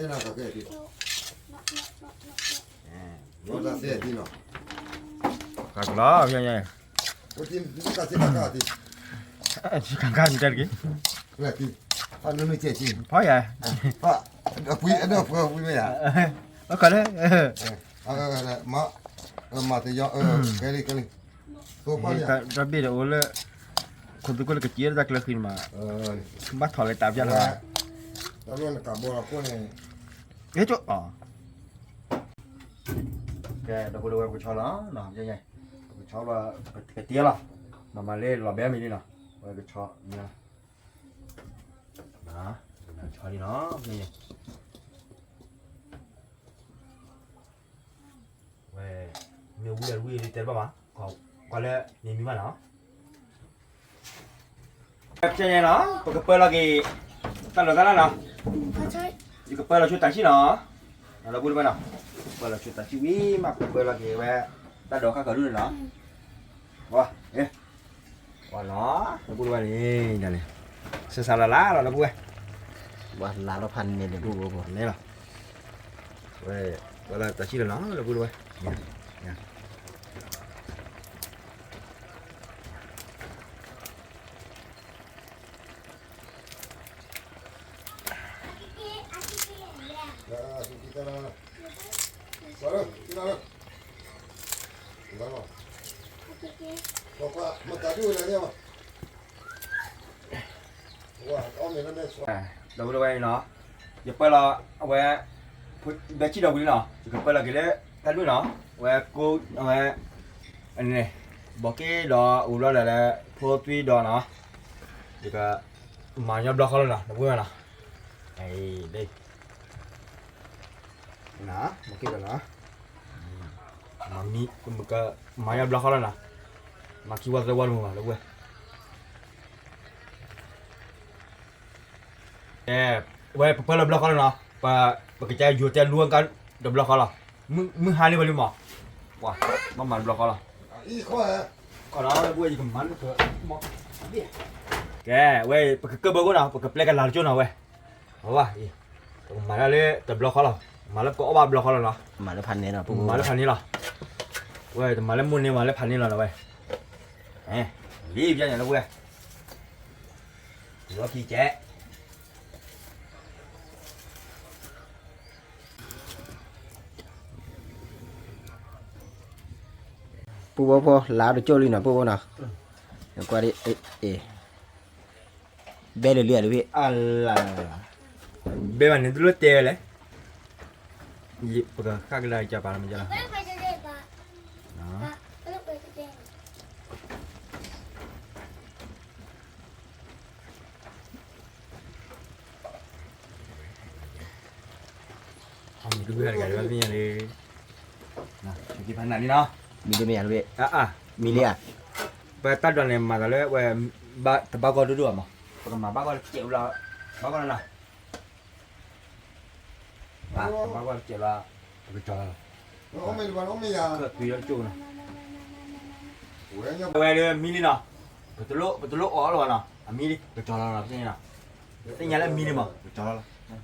ကါကါတက့ၢ်, ဖီယၤ, အကလဲၣ်, မၤတယီၤ, ကဲလံ ကဲလံ, တၢ်ဘ့ၣ်ဒီးအိၣ်လၢ, ခိၣ်သူခိၣ်လၢကစံးတၢ်ကျၢၤဃံမး, ဘၣ်ထီၣ်လၢတၢ်ပျၢ်လီၤ, ကဲဒီပုၢ်ဒီဝဲၢ်ပကဆီလီၤ, ပကဆီလီၤ, ပကတဲလီၤ, မၤမၤလၢလီၤဘဲမံၤလံနီၤ, ဝဲကဆီ, ဆီလံနီၤ, ဝဲ, မ့ၢ်ဝံၤဝံၤတဲတဘၣ်ဘၣ်, ကွၢ်လၢ, န့ၣ်မံၤဘၣ်နီၤ ဖဲညါနီၤ ပကပၢလီၤက့ၤ, တၢ်လီၢ်တၢ်လၢ်နီၤ, ယကပၢလီၤဆိတၢ်ဆံၣ်နီၤ, ဒီပုၢ်ဒီဝဲၢ်နီၤ, ပၢလီၤဆိတၢ်ဆံၣ်ဝံၤမး ပကပၢလီၤက့ၤဝဲ, တၢ်ဒိးခါကဒူၣ်န့ၣ်နီၤ, ဝဲ, ပှၤလီၤ လၢပုၢ်တဝဲန့ၣ် ဒ်န့ၣ် ဆဲးစးလၢ်လၢ်လီၤလၢပုၢ်ဝဲ, ပှၤလၢလီၤဖးန့ၢ်လၢပုၢ်ဝဲန့ၣ်လီၤ, ဝဲ ပှၤလၢတၢ်ဆံၣ်လီၤနီၤ လၢပုၢ်တဝဲ ဒီပုၢ်ဝဲၢ်နီၤ, ယပၢလီၤအဝဲ ဘဲကံၣ်ဒီးဝံၤလံနီၤ, ယကပၢလီၤက့ၤလၢတၢ်ဒုၣ်နီၤ, ဝဲကိး အဝဲ အန့ၣ် ဘီးက့ၣ်ဒီးအိၣ်ဘျီဒီးလၢ ဖိသွံဒီးနီၤ, ယကမၤညီဘျီဃီလီၤနီၤ ဒီပုၢ်ဝဲၢ်နီၤ, လၢ ဘီးက့ၣ်ဒီးနီၤ, မၤမံ မၤညီဘျီဃီလီၤနီၤ, မၤခံဝီသၢဝီတမုာ်ဘၣ် ဒီပုၢ်ဝဲၢ် ဝဲပပၢလီၤဘျီဃီလီၤနီၤ, ပကစၢ်ယိၤတဲလူကါတဘျီဃီလီၤ, မုၢ်ဟါလံဝဲလံမး, ပှၤ ဘၣ်မၤတဘျီဃီလီၤ, ကဲ ဝဲ ပကကၢၢ်ဘၢခိၣ်နီၤ ပကပျဲကလၤတကၠိၢ်နီၤဝဲ, အဝဲ ပကမၤတၢ်လၢတဘျီဃီလီၤ, မၤလၢပကအီၣ်ဘၣ်ဘျီဃီလီၤနီၤ, မၤလၢဖးန့ၣ်လီၤ ပမၤလၢဖးန့ၣ်လီၤ, ဝဲတမၤလၢမိၢ်န့ၢ်မၤလၢဖးန့ၣ်လီၤနီၤဝဲ, လံပျဲညါလၢဝဲ လီၢ်ခံကဲး ပုၢ်ဖိဖိ လါတကၠိၢ်လံနီၤ ပုၢ်ဖိနီၤ, ကွၢ်ဒ် ဘဲလၢလံဧါလၢဝံၣ်, ဘဲဘၣ်န့ၣ်တလိၣ်တဲဝဲလဲၣ်, ပကဃၣ်ကဒါကပာ်လီၤမ့ၢ်ကလီၤ အမံၤတဝံၣ်တဂၤလၢဘၣ်သ့ၣ်ညါလၢ ဖးနးလံနီၤ, မံၤတမ့ၢ်ဧါလၢဝဲ, မံၤလံဧါ, ပတၢ်ဒိးန့ၣ်မၤသးလၢဝဲ တဘၣ်ဂီၢ်ဒိၣ်ဒိၣ်ဘၣ်မး, ပကမၤဘၣ်ဂီၢ်တစဲးလီၤ, ဘၣ်ဂီၢ်လီၤနီၤ, ဘၣ်တဘၣ်ဂီၢ်တစဲးလီၤ, ပကကၠီၤလီၤလီၤ, သွံၣ်လီၤကၠိၣ်နီၤ, ဝဲလၢမံၤလံနီၤ, ပတလိၣ်အီၣ်လၢၤဘၣ်နီၤ, အမံၤလံ က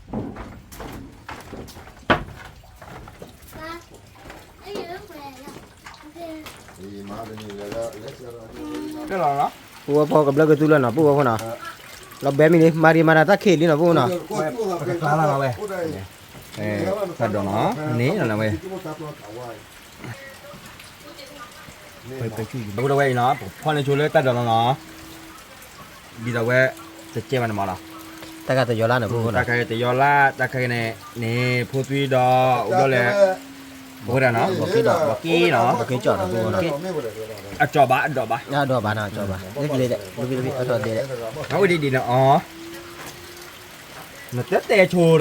ကၠီၤလီၤလီၤ, သ့ၣ်ညါလၢအမံၤလံမး ကကၠီၤလီၤလီၤ ကဲလီၤနီၤ, ပုၢ်ဝဲၢ်ဖိကဘျၢကသူလၢနီၤ ပုၢ်ဝဲၢ်ဖိနီၤ, လီၤဘဲမံၤလံ မၤရံမၤတၢ်သၣ်ခံးလံနီၤ ပုၢ်ဝဲၢ်နီၤ, ပကကျါလီၤနီၤဝဲ, တၢ်ဒိးနီၤ န့ၣ်လီၤနီၤဝဲ ပကဝဲအံၤနီၤ ပကဖီၣ်န့ၢ်ဆိလၢတၢ်ဒိးလီၤနီၤ, ဒ်သိးဝဲ တကဲဘၣ်န့ၣ်မးနီၤ, တၢ်ခါတယီၤလၢ်န့ၣ် ဖိဖိနီၤ, တၢ်ခါတယီၤလၢ် တၢ်ခါန့ၣ် န့ၣ် ဖိသွံဒီး အိၣ်ဘျီလဲၣ်, ပဝဲဒၣ်နီၤ ဘီးက့ၣ်နီၤ ဘီးက့ၣ်ကၠီၣ်နီၤ ဖိဖိနီၤ, အကၠီၣ်ဘၣ် အဒိးဘၣ် အဒိးဘၣ်နီၤ အကၠီၣ်ဘၣ် လၢကလ့ဒဲး လၢကလ့ဒဲး အထီၣ်ဒဲးဒဲး, အဝဲဒ်ဒ်နီၤအီၤ နတဲတဲဆိဒီး ဖး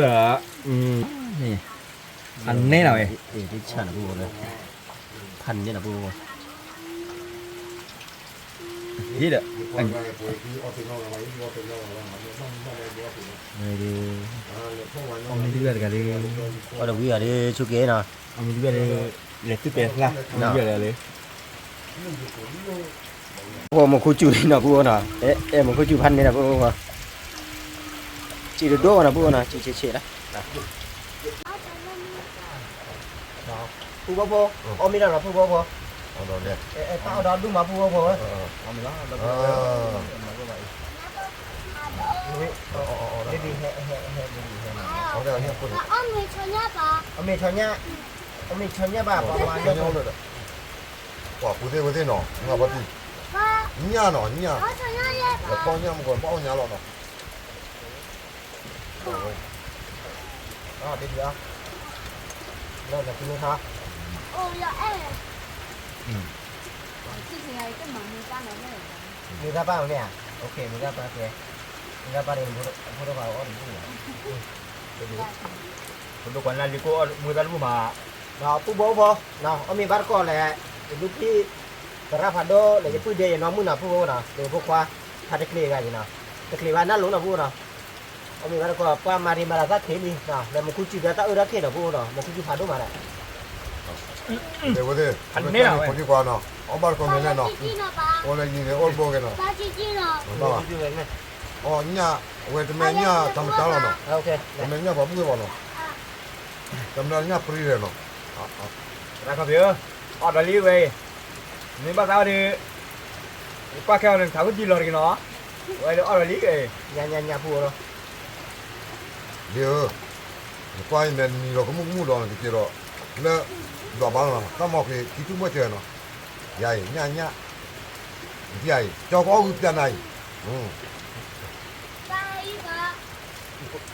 န့ၢ်နီၤဝဲ, ဖးန့ၢ်နီၤ ဖိဖိ, ဒီး အမံၤတဂၤတဂၤဒီး အီၣ်မံၤတဂၤဒီး ဆူက့နီၤ, အမံၤတဂၤဒီး လဲၤသုတဲဖျါ အမံၤတဂၤဒီးလၢ ဖိမူခိၣ်စူၣ်လံနီၤ ဖိနီၤ, အဲ အဲ မူခိၣ်စူၣ်ဖးန့ၢ်နီၤ ဖိဖိ, စံၣ်တဒိၣ်နီၤ ဖိနီၤ, စံၣ်ဆံးဆံးလီၤ. ဖုဘီဖိ, အီၣ်မ့ၤတၢ်လီၤ ဖုဘီဖိ, တၢ်အီၣ်ဒီးဒူၣ်မး ဖုဘီဖိ, အီၣ်မ့ၤလီၤ, baby ဟဲ ဟဲ baby ဟဲ, အီၣ်မ့ၤဆီညါ, အီၣ်မ့ၤဆီညါဘၣ်, ပှၤပှၤလၢ ပှၤပူၤသ့ၣ်ဝဲသ့ၣ်နီၤ, နဘၣ်တံၢ်, ညၣ်နီၤ ညၣ်, ပီညၣ်မ့ၢ်ကီး ပအီၣ်ညၣ်လီၤနီၤ. အီၣ်ဒ်ဒ်အီၣ်, လၢလၢကမ့ၢ်ခါ, မ့ၢ်တၢ်ပၢ်မ့ၢ်ဧါ, မ့ၢ်တၢ်ပၢ်ကဲ, မ့ၢ်တၢ်ပၢ်ဒီး ဖိဒိၣ်ခွါအီၣ်တဘူၣ်လီၤ, ဖိဒိၣ်ခွါနၢ်လံၤကိၣ်အီၣ်မ့ၢ်တၢ်တဘူၣ်မး, ဒီးဖုဘီဖိ, အီၣ်မ့ၤဘၣ်တကိးလဲၣ်, ယဒုးဖံး သရၣ်ဖးဒိၣ်လၢယပုၢ်ဒဲးယနီၢ်မုၣ်နီၤ ဖုဘီဖိနီၤ, ဒီးဖိခွါ, ဖးတကျ့ၤဂၤအံၤနီၤ, တကျ့ၤဘၣ်နၢ်လိၤနီၤ ဖုဘီဖိနီၤ, အီၣ်မ့ၤဘၣ်တကိး ပှၤမၤရံမၤတၢ်သၣ်ခံးလံ, လၢမူခိၣ်စူၣ်ဒီးတၢ်အၢတၢ်ခဲနီၤ ဖုဘီဖိနီၤ, မူခိၣ်စူၣ်ဖးဒိၣ်မးဒီး ဝဲသ့ၣ် ဖိဒံကွၢ်နီၤ အီၣ်ဘၣ်တကိးမဲာ်လဲၣ်နီၤ, အိၣ်လၢယံၤန့ၣ် အိၣ်တဘိက့ၤနီၤ, ဘၣ်ဘၣ်, အီၣ်ညၣ် အဝဲတမ့ၢ်ညၣ်တၢ်မတၤလီၤနီၤ, တမ့ၢ်ညၣ်ပှၤဘှံးဘၣ်နီၤ, တမ့ၢ်ညၣ်ပြံလဲၣ်နီၤ, တၢ်ခီပ့ၤဧၢ, အီၣ်ဒီးလံဝဲအံၤ, မ့ၢ်ဘၣ်သးအီၤဒီး ကွၢ်ခဲအီၤန့ၣ် ထးဝံၣ်ဒံလီၤတဂ့ၤနီၤ, ဝဲဒီးအီၣ်ဒီးလံ, ညါညါညါဖိလီၤ, ဒ်ဧၢ, နကွၢ်အံၤမဲာ်နံၤလီၤကမူၣ်ကမူၣ်ဒီးနကက့ၤဒီး လၢ ဒွးဘၣ်နီၤ တၢ်မီၢ်က့ၤခံထူၣ်မီၢ်စၢၤနီၤ, ယၤအံၤ ညၣ်ညၣ်, နထံၣ်အံၤ ကၠီကအီၣ်ဂုာ်ပျၢ်နၤအံၤ,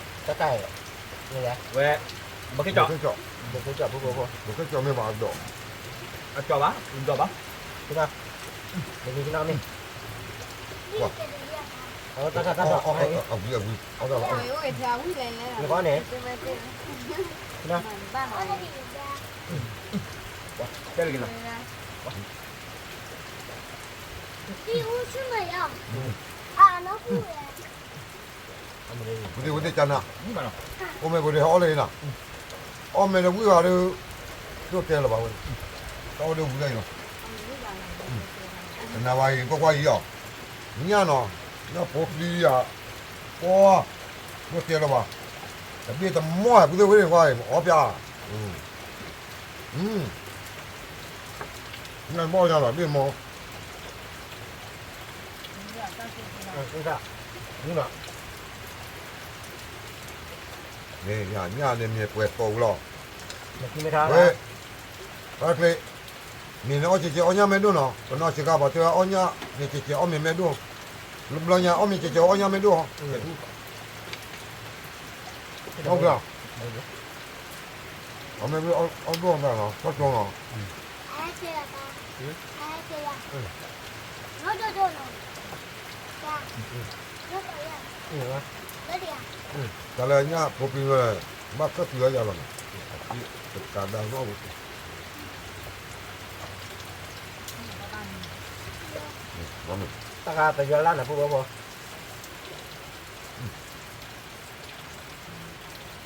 တၢ်တၢ် ဝဲ ဘိက့ၤကၠီ, ဘိက့ၤကၠီမ့ၢ်ဘၣ်အဒိး, အကၠီဘၣ် ဒွးဘၣ်, တၢ်တၢ်တၢ်တၢ်, အဝံအဝံ, အဝံ, န့ၣ်, တဲလီၤက့ၤနီၤ, ဝဲသ့ၣ်ဝဲသ့ၣ်ကနၣ်, အိၣ်မ့ၢ်ပှၤဒုးဟဲအီၣ်လၢအံၤနီၤ, အီၣ်မ့ၢ်လၢဝံၣ်ဘၣ်ဒီး ဒိၣ်တဲလၢၤဘၣ်ဝဲ, တၢ်အိၣ်ဒီးဝံၤလၢအံၤနီၤ, ကနၣ်ဘၣ်အံၤ ကွၢ်ကွၢ်အံၤအီၤ, ညၣ်နီၤ, ညၣ်ဖိပျံၤယၤ, ပှၤ, ဒိၣ်တဲလၢၤဘၣ်, တဘ့ၣ်တမီၢ် ပှၤသ့ၣ်ဝဲသ့ၣ်ကွၢ်အံၤ အီၣ်ပျၢ်, ညၣ်မီၢ်ညါလီၤ ဘ့ၣ်မီၢ် မ့ၢ်ညၣ်န့ၣ်မ့ၢ်ပှဲၤသိးဝံၤလီၤ, ဝဲ, ဘၣ်ကျ့, မ့ၢ်န့ၣ်အီၣ်ကဲးကဲးအီၣ်ညၣ်မ့ၢ်ဒိၣ်နီၤ ပနီၢ်စှၤကၤပှၤတဲအီၣ်ညၣ်, မ့ၢ်ကဲးကဲးအီၣ်မ့ၢ်မ့ၢ်ဒိၣ်, ဘျီညါအီၣ်မ့ၢ်ကဲးကဲးအီၣ်ညၣ်မ့ၢ်ဒိၣ်, အီၣ်ဘျီ, အီၣ်ဘျီနီၤ တၢ်ကၠီနီၤ တၢ်လၢညၣ်ဖိပျံၤဝဲ, ဘၣ်ခၢၣ်ပျံၤဝဲယၤလီၤန့ၣ်, တကးဒၣ်နီၣ်ဝဲ, တၢ်ဂၤပယီၤလၢနဖိဝဲဖိ,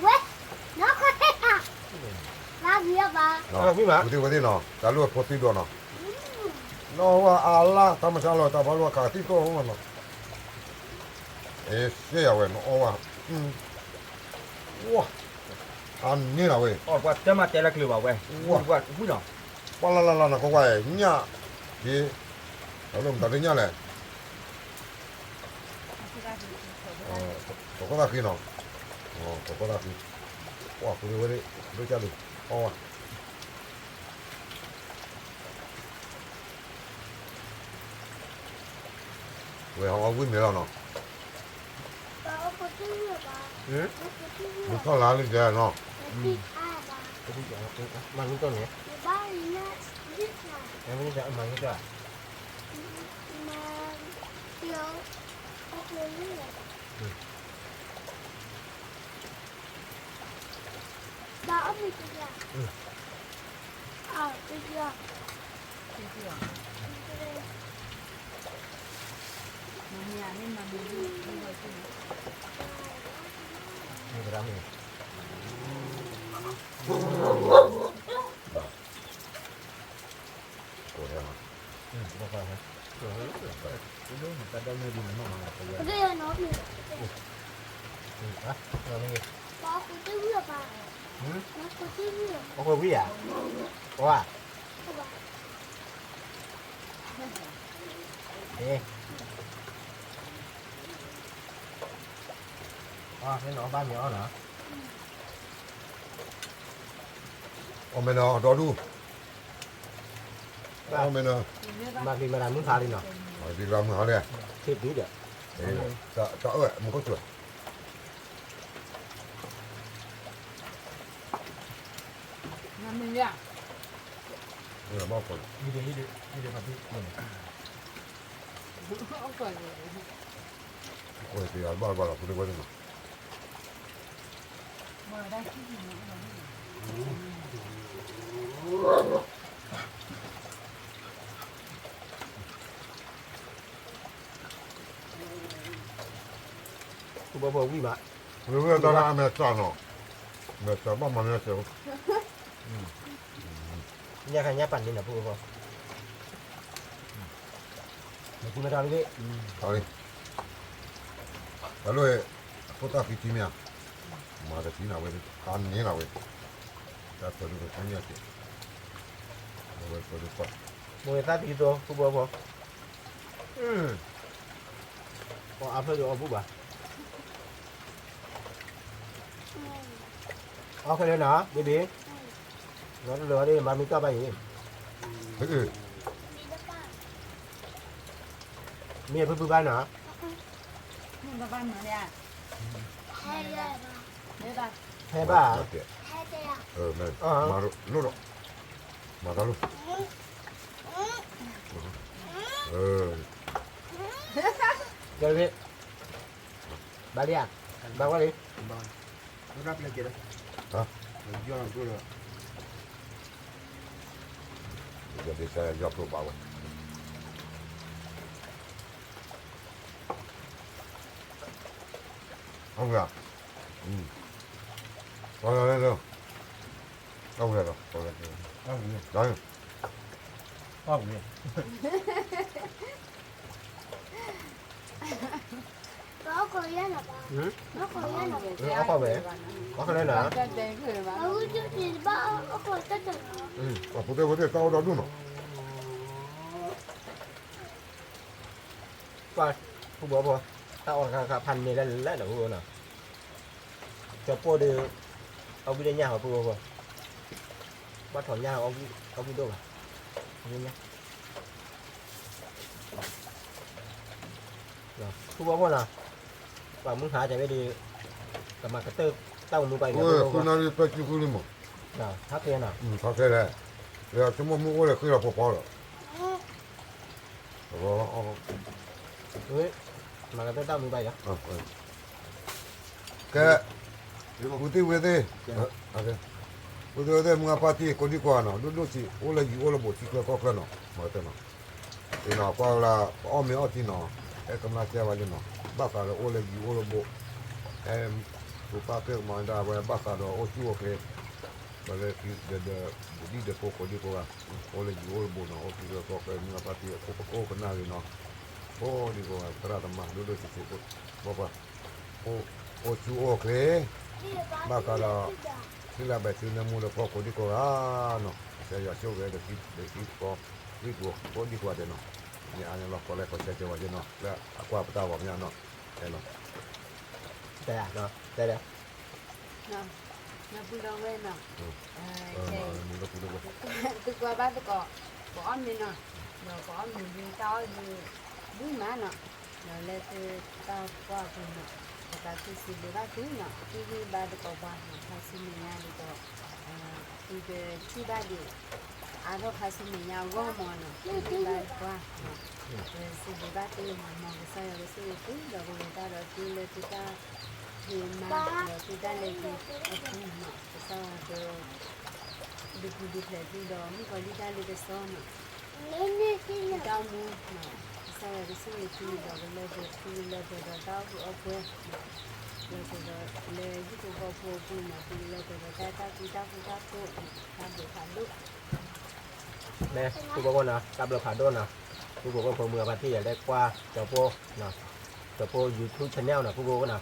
ဝဲ, နီၢ်ခိၣ်သ့ၣ်ဧါ, ဝဲမံဘၣ်, ဝဲသ့ၣ်နီၤ တၢ်လိၣ်ဖိသံဒိၣ်နီၤ, နီၢ်ဝဲအလၢ် တၢ်မဆါလီၤ တၢ်ဖးလိၣ်အခးသံၣ်သိၣ်အဃိမးနီၤ, အဲၣ်စ့ၢ်ယၤဝဲ နအီၣ်ဝဲ, ဝါ, အန့ၣ်လီၤဝဲ, ပှၤတဲမၤတဲလၢကလုာ်ဘၣ်ဝဲ, ဝါ, ဝံၣ်နီၤ, ပှၤလၢလၢလၢနီၤ ကွၢ်ကွၢ် ညၣ်, ဒ်, တၢ်လိၣ်မတၤဒ်ညၣ်လဲၣ် သကိးသၣ်ဃံနီၤ, သကိးသၣ်ဃံ, ပှၤဖိဝဲဒၣ် ဒိၣ်ကၢ်လံ, အီၣ်ဝဲ, ဝဲဟီအီၣ်ဝံၣ်မ့ၤလီၤနီၤ, မုၢ်ထီၣ်လါလံတဲနီၤ, မၤနုၤတၢ်န့ၣ်, မၤနုၤတၢ်, အီၣ်ဝံၣ်ဧါ, အီၣ်ဧါ, အီၣ်မ့ၢ်နီၤ ဒီဒူၣ်, အီၣ်မ့ၢ်နီၤ, မၤကလံၤမၤတၢ်မုၢ်ခါလံနီၤ, မၤကလံၤမုၢ်ခါလံ, ဆ့ပံဒီး, တၢ်အၢၣ်မူခိၣ်စူၢ် ဘၣ်, ဘၣ်လီၤ ဖိဒံကွဲန့ၣ်နီၤ, ဘၣ်ဘၣ်ဝံၣ်ဘၣ်, ဝံၣ်ဝံၣ်တၢ်လၢအမဲာ်စးနီၤ, မဲာ်စးဘၣ်မၤမဲာ်စး, ညၣ်ခါညၣ်ပာ်န့ၣ်နီၤ ဖိဖိဖိ, မ့ၢ်ကူမ့ၢ်ထီၣ်လံ, ထီၣ်လံ, တၢ်လိၣ်, အဖိသၣ်ဖံထံမ့ၢ်ဧါ, မၤတထံနၤဝဲ, အါန့ၢ်နၤဝဲ, တၢ်ပၢၤဒိၣ်ကဖိညၣ်က့ၤ, အဝဲပၢၤဒိၣ်ပၢ်, မိၢ်သၣ်ဖံသိ ဖိဖိဖိ, အီၣ်အါဖျၢၣ်ဒီးအီၣ်ဘူၣ်ဘၣ်, အီၣ်ခဲလၢာ်နီၤ baby, လီၤတလၢာ်အီၤဒ်မၤမံကီၢ်ဘၣ်အံၤ, မ့ၢ်ဖုဖုဘၣ်နီၤ, ဟဲဘၣ်, မၤလိၣ်, မၤလိၣ်, ကဲ, ဘၣ်လံဧါ, ဘၣ်ဝဲလံ, ယီၤကျိဘၣ်ဝဲ, အဝဲ, အဝဲလီၤ, အဝဲလီၤ, အဝဲ, အီၣ်ခိးဝဲ, အီၣ်ခိးလၢနီၤ, ပှၤဖိသ့ၣ်ဝဲသ့ၣ်တၢ်အီၣ်ဒီဒူၣ်နီၤ, ပှၤ, ဖိဖိဖိ, တၢ်အီၣ်တခါခါဖးန့ၢ်လၢလၢလၢဖိဖိနီၤ, ကၠီၤပိၢ်ဒီး, အီၣ်ဝံၣ်ဒီးညၣ်ဟီဖိဖိဖိ, ဘၣ်ထီၣ်ညၣ်အီၣ်ဝံၣ်ဒိၣ်ဘၣ်, ဖိဖိဖိနီၤ, ပှၤမုၢ်ဟါတၢ်ဝဲဒီး, ကမၤကတၢၢ်တၢ်အိၣ်မူပှၤအံၤ, ဃုနၣ်ရံၣ်ပၢၢ်စုဃုလံမး, ဟးက့ၤနီၤ, ဟးက့ၤလဲၣ်, ဆိကမိၣ်မုၢ်အိၣ်ဒီးဃ့လီၤဖီဖီလီၤ, မၤကတၢၢ်တၢ်အိၣ်မူပှၤအံၤ, ကဲ, ပုၢ်သ့ၣ်ဝဲၢ်သ့ၣ်, ပုၢ်သ့ၣ်ဝဲၢ်သ့ၣ် မုၢ်အပၢ်တံၢ်ကိးဒံကိးဂၤနီၤ ဒိၣ်ဒိၣ်ဆံး အိၣ်လၢယံၤအိၣ်လၢဘူး ထံချၢကီၢ်ချၢနီၤ မၤကတၢၢ်နီၤ, အံၤနီၤ ကွၢ်ဝဲလၢ ပအီၣ်မ့ၤအီထံနီၤ ဟဲကမျၢၢ်ကဲဝဲယနီၤ ဘၣ်ဃးဒီးအိၣ်လၢယံၤအိၣ်လၢဘူး, ဟဲ, ပူၤပာ်ကဲကမၤဒၣ်ဝဲဘၣ်ဃးဒီးအိၣ်ဆူၣ်အိၣ်ချ့, ဒီးလၢခံဒီးဒီး ဘူးဒံၣ်ဒီးဖိကိးဒံကိးဂၤ, အိၣ်လၢယံၤအိၣ်လၢဘူးနီၤ အိၣ်ထံချၢကီၢ်ချၢ မုၢ်အပၢ်တံၢ် အိၣ်ကကိးကနၣ်ဂ့ၤနီၤ, ကိးဒံကိးဂၤ သရၣ်သမါ ဒိၣ်ဒိၣ်ဆံးဆံး ပှၤပှၤ အိၣ်ဆူၣ်အိၣ်ချ့, ဘၣ်ဃးဒီး ထံၣ်လၢဘၣ်စုနၢမူလၢဖီကိးဒံကိးဂၤနီၤ, ကစၢ်ယွၤဆိၣ်ဂ့ၤဒီး ဒီးသံသကိး သံသကိးကိးဒံကိးဂၤဒဲးနီၤ, မ့ၢ်အါန့ၣ်လီၤ ကိးလဲၤကိးဆဲးကဲဝဲယနီၤ လၢအကွၢ်ပတၢ်ဂီၤမ့ၢ်နီၤ, တဲ, တဲ, တဲ, နၢ်ပူၤဒီးဝဲနီၤ, သုကွၢ်ဘၣ်သကိး ပအီၣ်မ့ၤနီၤ, ဒီးပအီၣ်မ့ၤဒုးတၢ်အီၣ်ဒုး ဒုးမးနီၤ, ဒီးလၢသုတၢ်ကွၢ်အပူၤနီၤ, ပသးခုစံးဘျုးဘၣ်သုနီၤ, သုဂံၢ်ဘါသကိးပှၤနီၤ, ခါဆူမဲာ်ညါဒ်သိး သုကထံၣ်ဘၣ်ဒံး အါထီၣ်ခါဆူမဲာ်ညါအဂီၢ်မးနီၤ, သုဂံၢ်ဘါသကိးပှၤနီၤ, ပစံးဘျုးဘၣ်သုနီၤ, မ်ကစၢ်ယွၤကဆိၣ်ဂ့ၤသု ဒီးကဝဲၤတၢ်ဒီးသုလၢသုတၢ်ဖံးမၤ ဒီးသုတၢ်လဲၤက့ၤအပူၤနီၤ, ကစၢ်ယွၤက ဒုးပူၤဒုးဖျဲးသုဒီးမုၣ်ကီၤလံၢ်တၢ်လ့ပစီနီၤ, တၢ်အိၣ်မူနီၤ, ကစၢ်ယွၤကဆိၣ်ဂ့ၤသုဒီးကလၢပှဲၤသုလၢပှဲၤဒီးတၢ်အိၣ်ဖှိၣ်အီၣ်ပှဲၤ, လၢပှဲၤဒီးလၢဟံၣ်ဖိဃီဖိအပူၤနီၤ, သုလၢပှဲၤဒီးတၢ်အဲၣ်တၢ်ကွံတၢ်ဃူတၢ်ဖိး, တၢ်ဘျုးဖးဒိၣ် မ့ၢ် ပုၢ်ဖိဖိနီၤ, တၢ်ဘျုးဖးဒိၣ်နီၤ, ပုၢ်ဖိဖိဖိမုၢ်အပၢ်တံၢ်ယၤလၢကွၢ် ကၠီၤဖိ, ကၠီၤဖိ YouTube channel နီၤ ပုၢ်ဖိဖိနီၤ,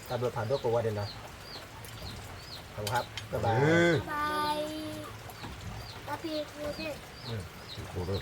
တၢ်ဘျုးဖးဒိၣ်ကိးဂၤဒဲးနီၤ, ခါ, bye bye, bye, တၢ်ဖံးဖိသ့ၣ်, ဖံးဖိသ့ၣ်,